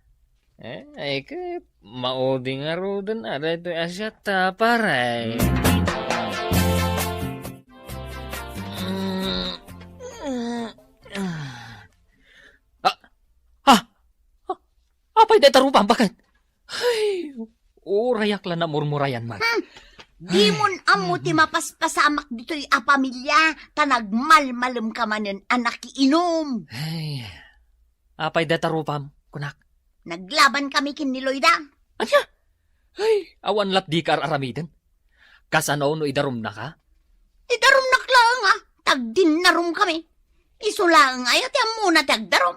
Eh, ay, ket maudi ngaruden a daytoy a siatta, pare. Mm. Ah, ah, ah, apay dayta rupam, baket? Ay, urayak la namurmurayan man. Hmm. Dimon ammo ti mapaspasamak ditoy a pamilia, ta nagmalmalemka manen a nakiinum. Ay, apay dayta rupam, kunak? Naglabankami ken ni Loida. Ania? Ay, awan lat dika ar-aramiden. Kasano no idarumnaka? Idarumnak laeng, ah, ta agdinnarumkami. Isu laeng aya ti ammona ti agdarum.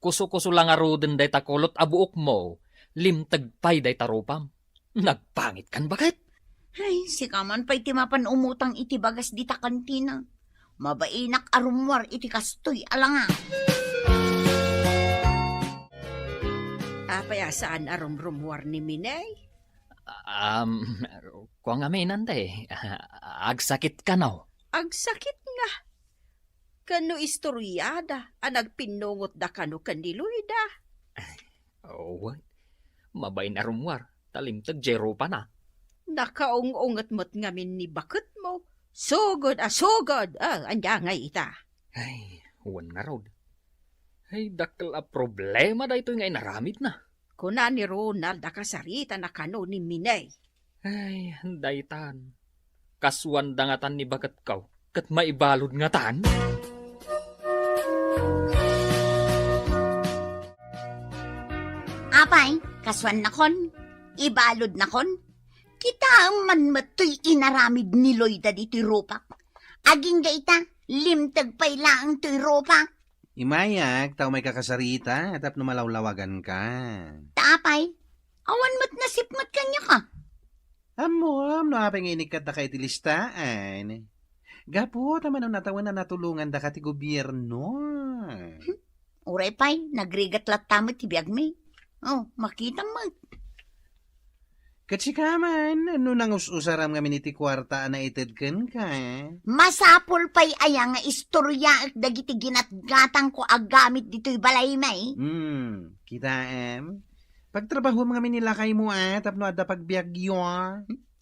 Kuso-kuso la ngaruden dayta kulot a buokmo, limteg pay dayta rupam. Nagpangitkan, baket? Ay, sika man pay ti mapan umutang iti bagas dita kantina. Mabainak a rummuar iti kastoy a langa. Apay a saan a rumrummuar ni Miney? Um, kua ngamin, ante. Agsakit kano? Agsakit nga. Ken no istoriada a nagpinnungotda kano ken ni Loida? Wen, mabain a rummuar, ta limteg jay rupana. Nakaung-unget met ngamin ni baketmo. Sugod a sugod! Ah, ania ngay ita? Ay, wen ngarud. Ay, dakkel a problema daytoy nga inaramidna. Kuna ni Ronald a kasaritana kano ni Miney. Ay, daytan. Kasuanda ngatan ni baketko, ket maibalud ngatan? Apay, kasuannakon? Ibaludnakon? Kitaem man met toy inaramid ni Loida ditoy rupak. Agingga ita, limteg pay laeng toy rupak. Imayak, ta umayka kasarita, tapno malawlawaganka. Ta apay, awan met nasipnget kaniaka. Ammom no apay nga inikkatdaka iti listaan. Gapu ta mano natawen a natulongandaka ti gobierno. Hmm, uray pay, nagrigat latta met ti biagmi. Oh, makitam met. Ket sika man, no nangus-usaram ngamin iti kuarta a naited kenka? Masapul pay aya nga istoryaek dagiti ginatgatangko a gamit ditoy balaymi? Hmm, kitaem? Pagtrabahuam ngamin ni lakaymo a tapno adda pagbiagyo.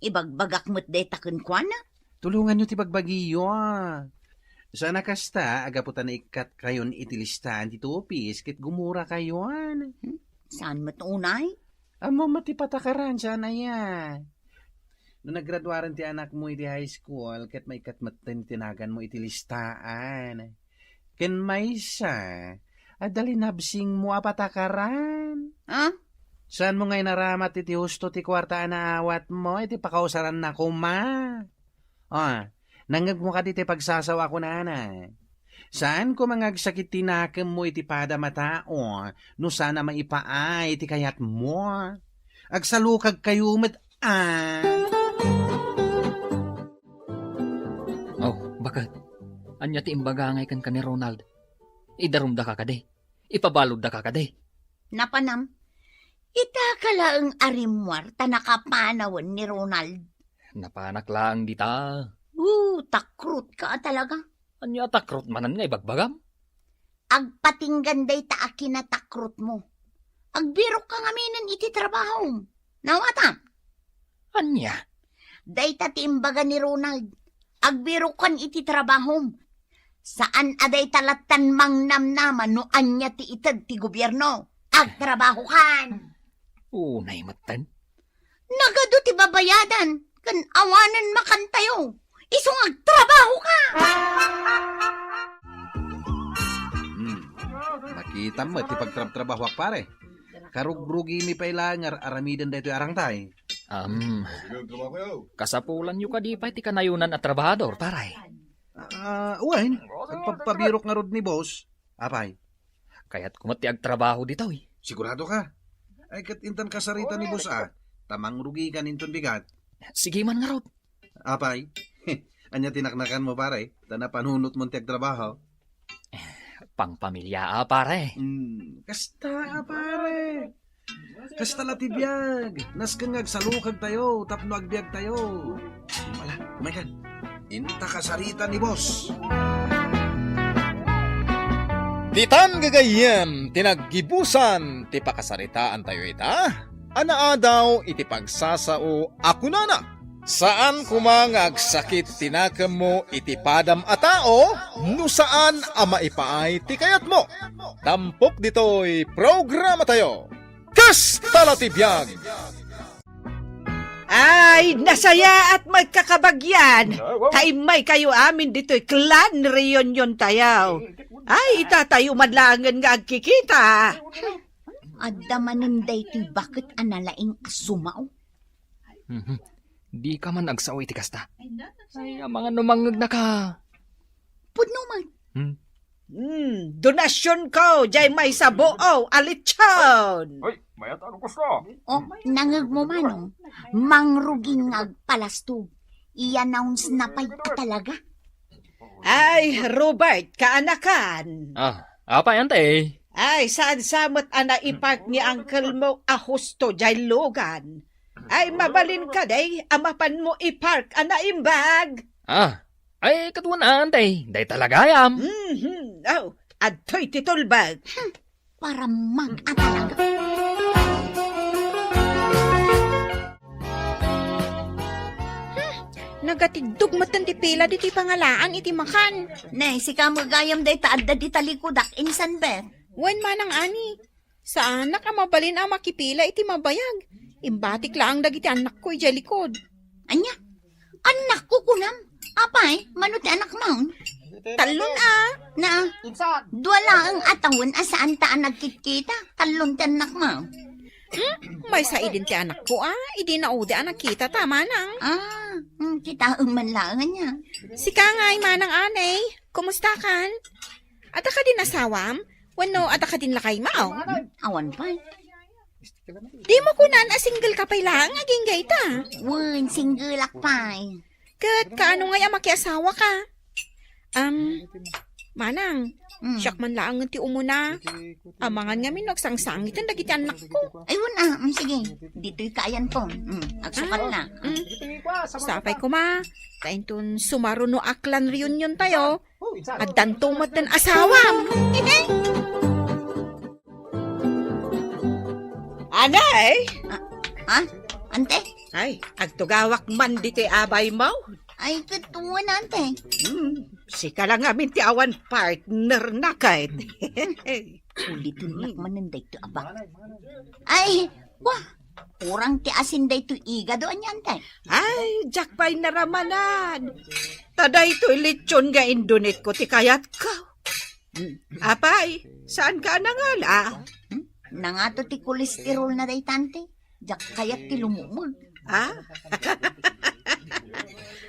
Ibagbagak met dayta kenkuana. Tulonganyo ti bagbagiyo. Saan a kasta, a gapu ta naikkatkayon iti listaan ti tupis ket gumurakayon. Hmm? Saan met unay? Ammom met ti patakaran, saan aya? No naggraduaren ti anakmo iti high school, ket maikkat metten ti naganmo iti listaan. Ken maysa, adda linabsingmo a patakaran. Ah? Saanmo nga inaramat iti husto ti kuarta a naawatmo iti pakausaranna koma? Ah, nangngegmo kadi ti pagsasao a kunana? Saan koma nga agsakit ti nakemmo iti padam a tao no saan a maipaay ti kayatmo. Agsalukagkayo met a. Oh, baket. Ania ti imbaga ngay kenka ni Ronald? Idarumdaka kadi? Ipabaloddaka kadi? Napanam, itaka laeng a rimmuar ta nakapanawen ni Ronald. Napanak laeng dita. Uh, takrutka a talaga. Ania a takrut manen nga ibagbagam? Agpatinggan dayta a kinatakrutmo. Agbirokka ngaminen iti trabahom. Nawatam? Ania? Dayta ti imbaga ni Ronald. Agbirokkan iti trabahom. Saan a dayta lattan mangnamnama no ania ti ited ti gobierno. Agtrabahokan! Unay metten. Nagadu ti babayadan, ken awanen makantayo. Isu nga agtrabahoka! Hmm. Makitam met ti pagtrabtrabahoak, pare. Karugrugimi pay laeng nga ar-aramiden daytoy arangtay. Am, kasapulanyo kadi pay ti kanayonan a trabahador, pare? Ah, wen, agpabpabirok ngarud ni boss. Apay? Kayatko met ti agtrabaho ditoy. Sigurado ka? Ay, ket intan kasarita ni boss a, ta mangrugikan inton bigat. Sige man ngarud. Apay? Ania ti naknakanmo, pare? Ta napanunotmon ti agtrabaho? Pangpamilia a, pare. Hmm, kasta a, pare. Kasta la ti biag. Nasken nga agsalukagtayo tapno agbiagtayo. Ala, umayka. Inta kasarita ni boss. Ditan gagayyem ti naggibusan ti pakasaritaantayo ita a naadaw iti pagsasao a kunana, saan koma nga agsakit ti nakemmo iti padam a tao no saan a maipaay ti kayatmo. Tampok ditoy programatayo, Kasta la ti biag! Ay, nasayaat met, kakabagyan! Ta immaykayo amin ditoy clan reunion tayo. Ay, itatayo man laengen nga agkikita. Adda manen daytoy baket a nalaing a sumao. Mhm. Dika man agsao iti kasta. Ay, amangan no mangngegnaka. Pudno man. Hmm? Hmm, donasyonko, jay maysa buo a lechon. Ay, Mayat ano gusto? Oh, nangeg mo, Manong. Mangrugin nga agpalastog. Iya nouns na pay a talaga. Ay, Robert, kaanakan. Ah, apay, ante? Ay, saan sa met a naipark ni uncle mo a husto jay lugan? Ay, mabalin ka, day, a mapanmo ipark a naimbag. Ah, ay, kaduan, ante. Day talaga, yam. Mhm. Oh, adtoy ti tulbag. Para mag-a talaga. Hmm, nagatiddog metten ti pila ditoy pangalaan iti makan. Ne, sika met gayam dayta adda di talikudak, insan, be? Wen, Manang Ani, saanak a mabalin a makipila iti mabayag. Imbatik laeng dagiti annakko idiay likod. Ania? Annakko kunam? Apay, mano ti anakmo? Tallon a. Na, dua laeng a tawen a saanta a nagkitkita. Tallon ti annakmo. Hmm? Maysa idin ti anakko a. Idi naudi a nagkitata, Manang. Ah, hmm, kitaem man laeng ania. Sika ngay, Manang Anay. Kumustakan? Adda kadin asawam? Wenno adda kadin lakaymo? Awan pay. Dimo kunan a single ka pay laeng agingga ita? Wen, singleak pay. Ket kaano ngay a makiasawaka? Am, Manang, Mm. siak man laeng ti umuna. Amangan ngamin no agsangsangiten dagiti annakko. Ay, wen, ah, mm, sige. Ditoy kaayanko. Mm, agsukat Ah, na. mm. Sapay koma, ta inton sumaruno a clan reunion tayo, addanto metten asawam. Anay! Ah, ah? Ante? Ay, agtugawak man ditoy abaymo. Ay, ket wen, ante. Hmm, sika lang amin ti awan partner na ket. Uliton nak manen daytoy abak. Ay, wa, kurang ti asin daytoy igado, ania, ante? Ay, diak pay naramanan. Ta daytoy lechon nga indunitko ti kayatko. Hmm, apay, saanka a nangala? Hmm? Nangato ti kolesterol na dayta, ante. Diak kayat ti lumumeg. Ah?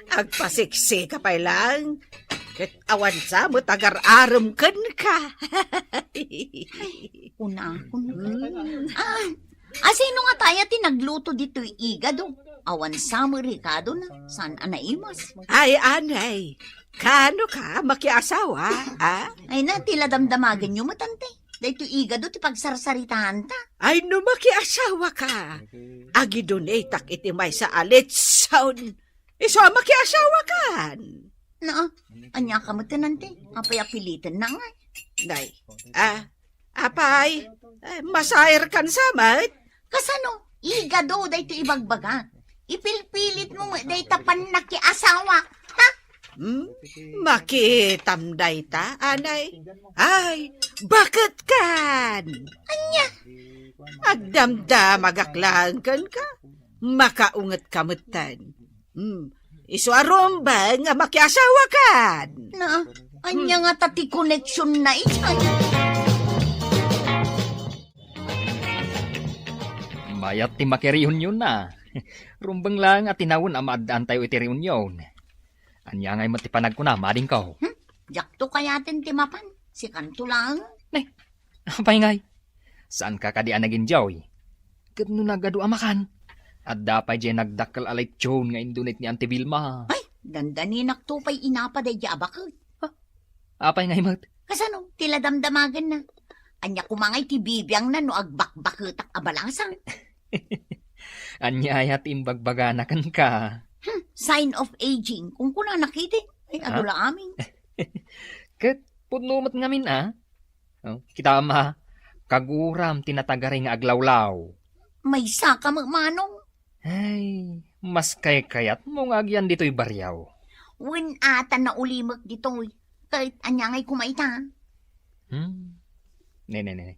Agpasiksika pay lang. Ket awan sa met agar-arem kenka. Kunakon. Hmm. Ah, asino nga taya ti nagluto ditoy igado? Awan sa met rikadona, saan a naimas? Ay, anay, kaano ka makiasawa, ah? Ay na, ti la damdamagenyo met, ante. Daytoy igado ti pagsarsaritaanta. Ay, no makiasawa ka, agidunetak iti maysa a litson. Isu a makiasawakan. Na, ania ka met, ante? Apay a piliten na ngay? Day, ah, apay, eh, masair kan sa met? Kasano? Igado daytoy ibagbaga. Ipilpilit mo met dayta pannakiasawa. Ha? Hmm? Makitam dayta, anay? Ay, baket kan? Ania? Agdamdamagak laeng kenka. Makaunget ka metten. Hmm. Isu a rumbeng nga makiasawakan. Na, ania nga ta ti connection na idiay? Mayat ti makireunion na. Rumbeng laeng a tinawen a maaddaantayo iti reunion. Ania ngay met ti panagkuna, madingko? Hmm? Diakto kayaten ti mapan. Sikanto laeng. Ne, apay ngay? Saanka kadi a nag-enjoy? Ket no nagadu a makan, adda pay diay nagdakkel a lechon nga indunit ni Auntie Vilma. Ay, dandaninakto pay inapa daydiay a baket. Ha? Apay ngay met? Kasano? Ti la damdamagenna. Ania koma ngay ti bibiangna no agbakbaketak a balasang? Ania aya ti imbagbagana kenka? Hmm, sign of aging. Kunkunana ketdi. Ay, adu la amin. Ket pudno met ngamin a. Oh, kitam a, kaguram ti natagari nga aglawlaw. Maysa ka met, Manong. Ay, mas kaykayatmo nga agyan ditoy barrio. Wen a ta naulimek ditoy. Ket ania ngay koma ita? Hmm. Ne, ne, ne, ne.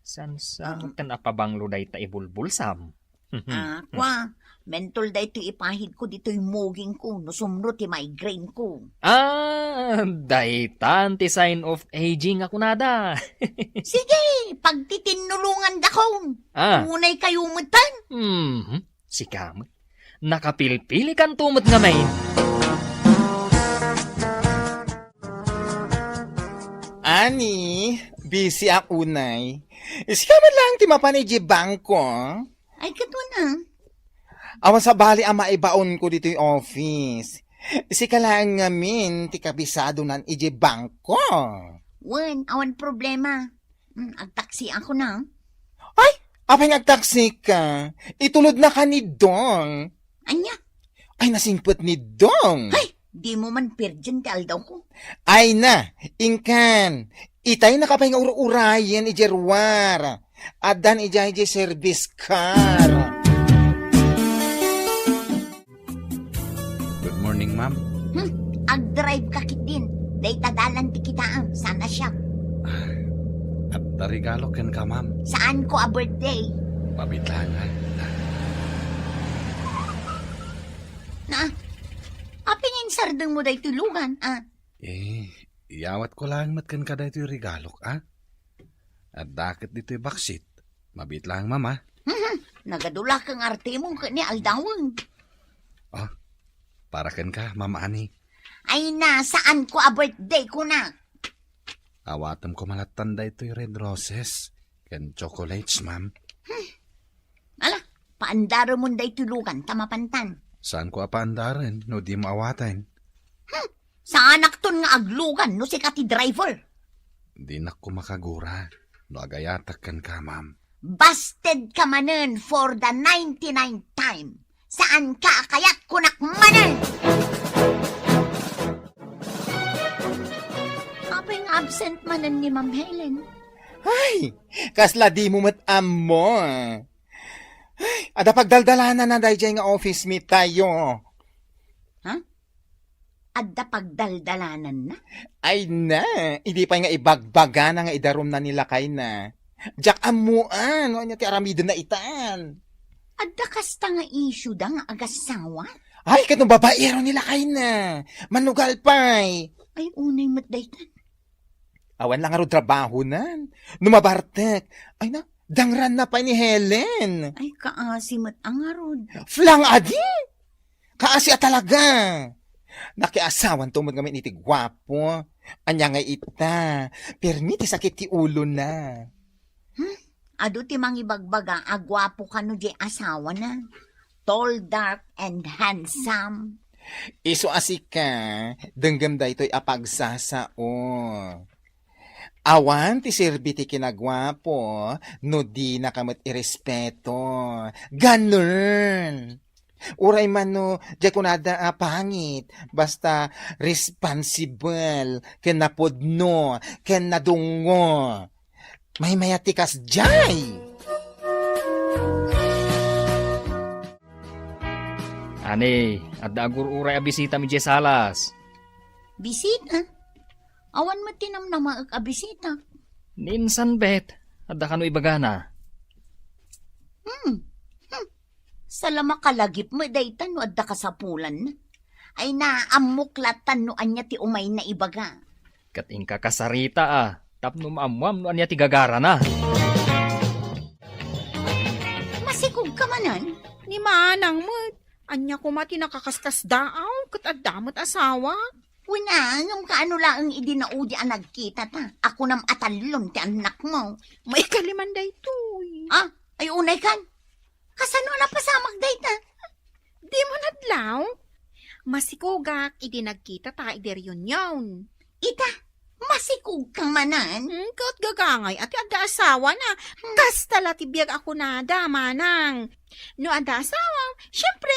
Saan sa Ah. metten a pabanglo dayta ibulbulsam? Ah, kua, mentol daytoy ipahidko ditoy mugingko no sumro ti migraineko. Ah, daytan ti sign of aging a kunada. Sige, pagtitinnulongandakon. Ah. Unay kayo metten. Mhm. Sika met. Nakapilpilikanto met ngamin. Ani, busy ak unay. Sika man laeng ti mapan idiay bangko? Ay, ket wen a. Awan sabali a maibaonko ditoy office. Sika laeng ngamin ti kabisadonan idiay bangko. Wen, awan problema. Hmm, agtaksiakon a. Ay, apay nga agtaksika? Itulodnaka ni Dong. Ania? Ay, nasingpet ni Dong. Ay, dimo man perdien ti aldawko. Ay na, inkan. Itay nakapay nga ur-urayen idiay ruar. Addan idiay, idiay service car. Good morning, ma'am. Hmm, agdrive ka ketdin. Dayta dalan ti kitaem, saan a siak. Adda regalo kenka, ma'am. Saanko a birthday. Mabitlangan. Na, apay nga insardengmo daytoy lugan, a? Eh, iyawatko laeng met kenka daytoy regalok, a? Adda ket ditoy baksit. Mabitlang, ma'am, a? Mhm. Nagadulak nga artemo ket ni aldawen. Oh, para kenka, Ma'am Annie. Ay na, saanko a birthday, kunak? Awatemko malattan daytoy red roses ken chocolates, ma'am. Ala, paandaremon daytoy lugan ta mapantan. Saanko a paandaren no dimo awaten? Hmm, saanakton nga aglugan no sika ti driver. Dinak koma kagura no agayatak kenka, ma'am. Busted ka manen for the ninety-ninth time. Saanka a kayat, kunak manen! Apay nga absent manen ni Ma'am Helen? Ay, kasla dimo met ammo. Ay, adda pagdaldalananna daydiay nga office meet tayo. Ha? Adda pagdaldalananna? Ay na, idi pay nga ibagbagana nga idarumna ni lakayna. Diak ammoan no ania ti aramidenna itan. Adda kasta nga issue da nga agassawa? Ay, ket no babaero ni lakayna. Manugal pay. Ay, unay met daytan. Awan la ngarud trabahonan. No mabartek, ay na, dangranna pay ni Helen. Ay, kaasi met a ngarud. Flang adi! Kaasi a talaga! Nakiasawanto met ngamin iti guapo. Ania nga ita, pirmi ti sakit ti ulona. Hmm? Adu ti mangibagbaga a guapo kano di asawana. Tall, dark, and handsome. Isu a sika, denggem daytoy a pagsasao. Awan ti serbi ti kinaguapo no dinaka met irespeto. Ganun! Uray man no, diay kunada a pangit, basta responsible, ken napudno, ken nadungngo. Maymayat ti kasdiay! Ani, adda agur-uray a bisitam idiay salas. Bisita? Awan met ti namnamaek a bisita. Ni insan, bet, adda kano ibagana? Hmm. Hmm. Sala makalagip met dayta no adda kasapulanna. Ay, naammok latan no ania ti umayna ibaga. Ket inka kasarita a, tapno maammuam no ania ti gagarana. Masikog ka manen? Ni manang met, ania koma ti nakakaskasdaaw ket adda met asawa? Wen a, ngem kaano laeng idi naudi a nagkita ta, a kunam a tallon ti annakmo? Maikaliman daytoy. Ah, ay unay kan? Kasano a napasamak dayta? Dimo nadlaw? Masikogak idi nagkita ta idi reunion. Ita, masikog ka manen? Hmm, ket gagangay a ti adda asawana. Hmm. Kasta la ti biag a kunada, manang. No adda asawa, siempre,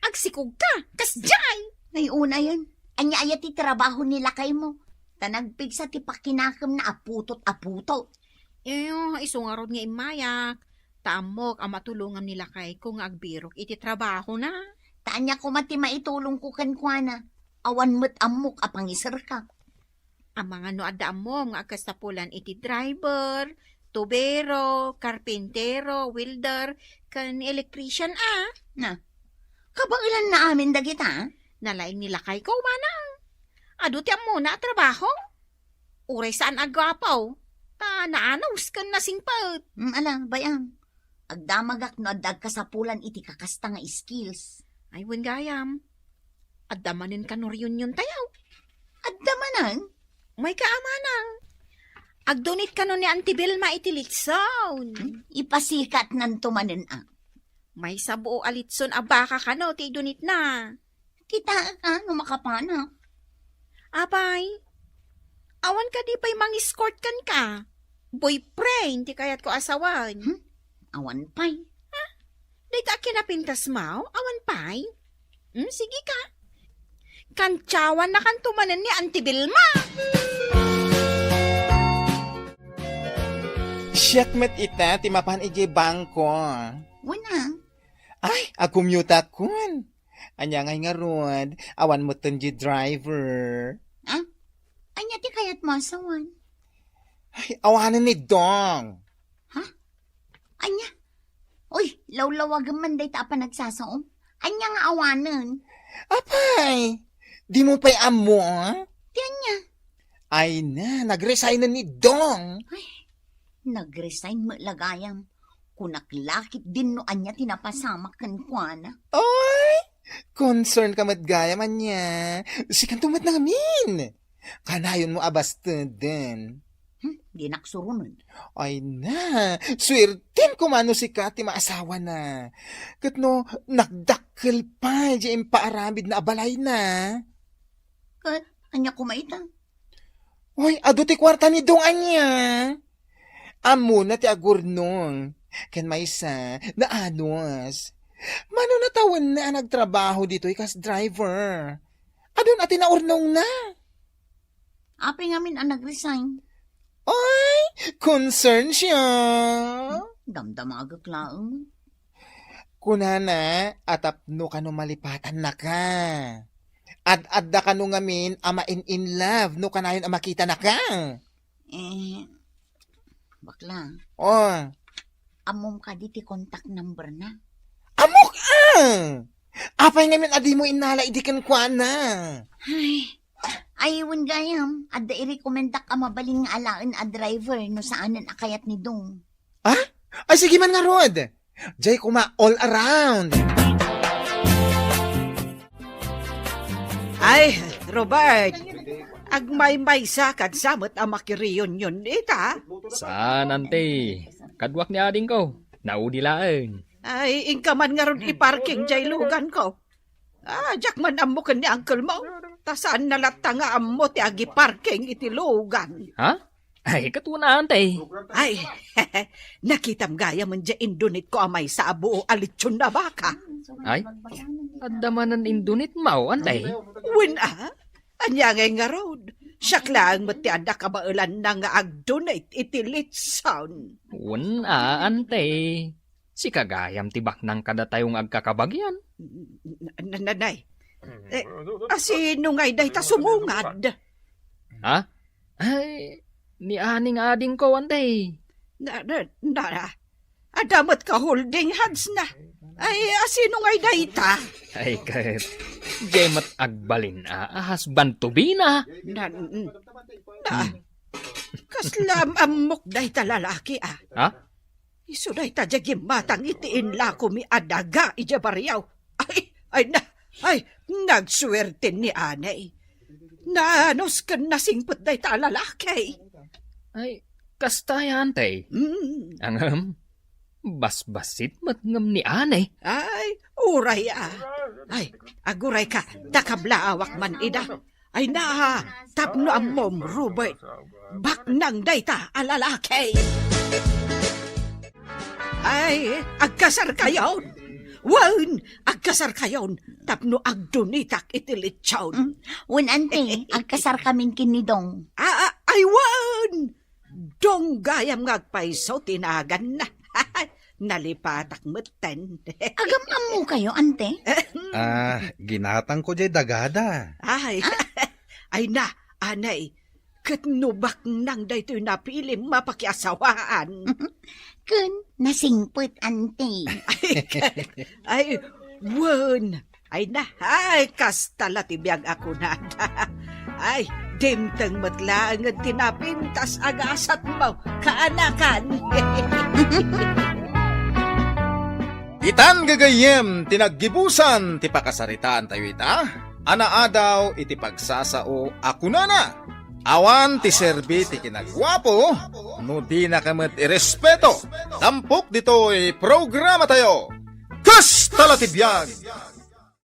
agsikog ka, kasdiay. Ay, unayen. Ania aya ti trabaho ni lakaymo? Ta nagpigsa ti pakinakemna a putot a putot. Eh, isu ngarud nga immayak. Ta ammok a matulongam ni lakayko nga agbirok iti trabahona. Ta ania koma ti maitulongko kenkuana? Awan met ammok a pangiserka. Amangan no adda ammom nga agkasapulan iti driver, tubero, karpintero, welder, ken electrician a. Na, kabaelanna amin dagita? Nalaing ni lakayko, manang. Adu ti ammona a trabaho. Uray saan a guapo, ta naanus ken nasingpet. Mm, ala, bay-am. Agdamagak no adda agkasapulan iti kakasta nga skills. Ay, wen gayam. Adda manen kano reunion tayo? Adda manen? Mayka a manang. Agdunit kano ni Auntie Vilma iti litson. Hmm? Ipasikatnanto manen a. Maysa buo a litson a baka kano ti idunitna. Kitaek a no makapanak. Apay, awan kadi pay mang-escort kenka? Boyfriend ti kayatko a sawen. Hmm? Awan pay. Ha? Dayta a kinapintasmo, awan pay? Hmm, sige ka. Kantsawannakanto manen ni Auntie Vilma. Siak met ita ti mapan idiay bangko. Wen a. Ay, agkumyutakon. Ania ngay ngarud, awan metten di driver. Ah? Ania ti kayatmo a sawen? Ay, awanen ni Dong. Ha? Ania? Uy, lawlawagem man dayta a panagsasaom. Ania nga awanen? Apay, dimo pay ammo, a? Ti ania? Ay na, nagresignen ni Dong. Ay, nagresign met la gayam. Kunak la ketdin no ania ti napasamak kenkuana. Oy, concern ka met gayam ania. Sikanto met ngamin. Kanayonmo a basteden. Hmm, dinak suronen. Ay na, suerten koma no sika ti maasawana. Ket no, nagdakkel pay di impaaramidna a balayna. Ket, ania koma ita? Oy, adu ti kuarta ni Dong ania. Ammona ti agurnong. Ken maysa, naanus. Mano natawenna a nagtrabaho ditoy kas driver. Adun a ti naurnongna. Apay ngamin a nag-resign? Oy, concern siya. Damdamagek laeng. Kunana a tapno kano malipatannaka. Ad-adda kano ngamin a ma-in-in love no kanayon a makitanaka. Eh, bakla. Oh. Ammom kadi ti contact number na? Ammok a! Apay ngamin a dimo innala idi kenkuana? Ay, ay, wen gayam, adda irekomendak a mabalin nga alaen a driver no saanen a kayat ni Dong. Ah? Ay, sige man ngarud. Jay koma all around. Ay, Robert, agmaymaysa kadsa met a makireunion ita? Saan, ante. Kaduak ni adingko. Naudi laeng. Ay, inka man ngarud iparking jay luganko. Ah, diak man ammo ken ni uncle mo. Ta saanna latta nga ammo ti agiparking iti lugan. Ha? Ay, ket wen a, ante. Ay, nakitam gayam jay indunitko a maysa a buo a litson a baka. Ay, adda manen indunitmo, ante? Wen a, ania ngay ngarud? Siak laeng met ti adda kabaelanna nga agdunit iti litson. Wen a, ante. Sika gayam ti baknang kadatayo nga agkakabagian. Na, na, nay. Eh, asino ngay dayta sumungad? Ha? Ay, ni Aning adingko, ante. Na, na, na, na. Adda met ka holding hands na. Ay, asino ngay dayta? Ay, ket, jay met agbalin a, a husband to be na. Na, na. Hmm. Kasla am-ammok dayta lalaki, a. Ha? Isu dayta jay gimmatang iti inlakomi a daga idiay barrio. Ay, ay na, ay, nagsuerten ni anay. Naanus ken nasingpet dayta a lalaki. Ay, kasta ya, ante. Mm. Ngem, basbasit met ngem ni anay. Ay, uray a. Ay, aguray ka, ta kablaawak man ida. Ay na, tapno ammom, Robert. Baknang dayta a lalaki. Ay, agkasarkayon. Wen, agkasarkayon. Tapno agdunitak iti litson. Mm. Wen, ante, agkasarkamin ken ni Dong. Ah, ah, ay, wen! Dong gayam nga agpayso ti naganna. Nalipatak metten. Agam-ammokayo, ante? Ah, ginatangko jay dagada. Ay. Ah? Ay na, anay, ket no baknang daytoy napilim a pakiasawaan. Ken nasingpet, ante. Ay, wen, Ay na, ay, kasta la ti biag a kunada. Ay, dimteng met laeng ti napintas a gasatmo, kaanakan. Itan gagayyem ti naggibusan ti pakasaritaantayo ita, a naadaw iti pagsasao a kunana, Awan ti serbi ti kinaguapo no dinaka met irespeto. Tampok ditoy programatayo. Kasta la ti biag!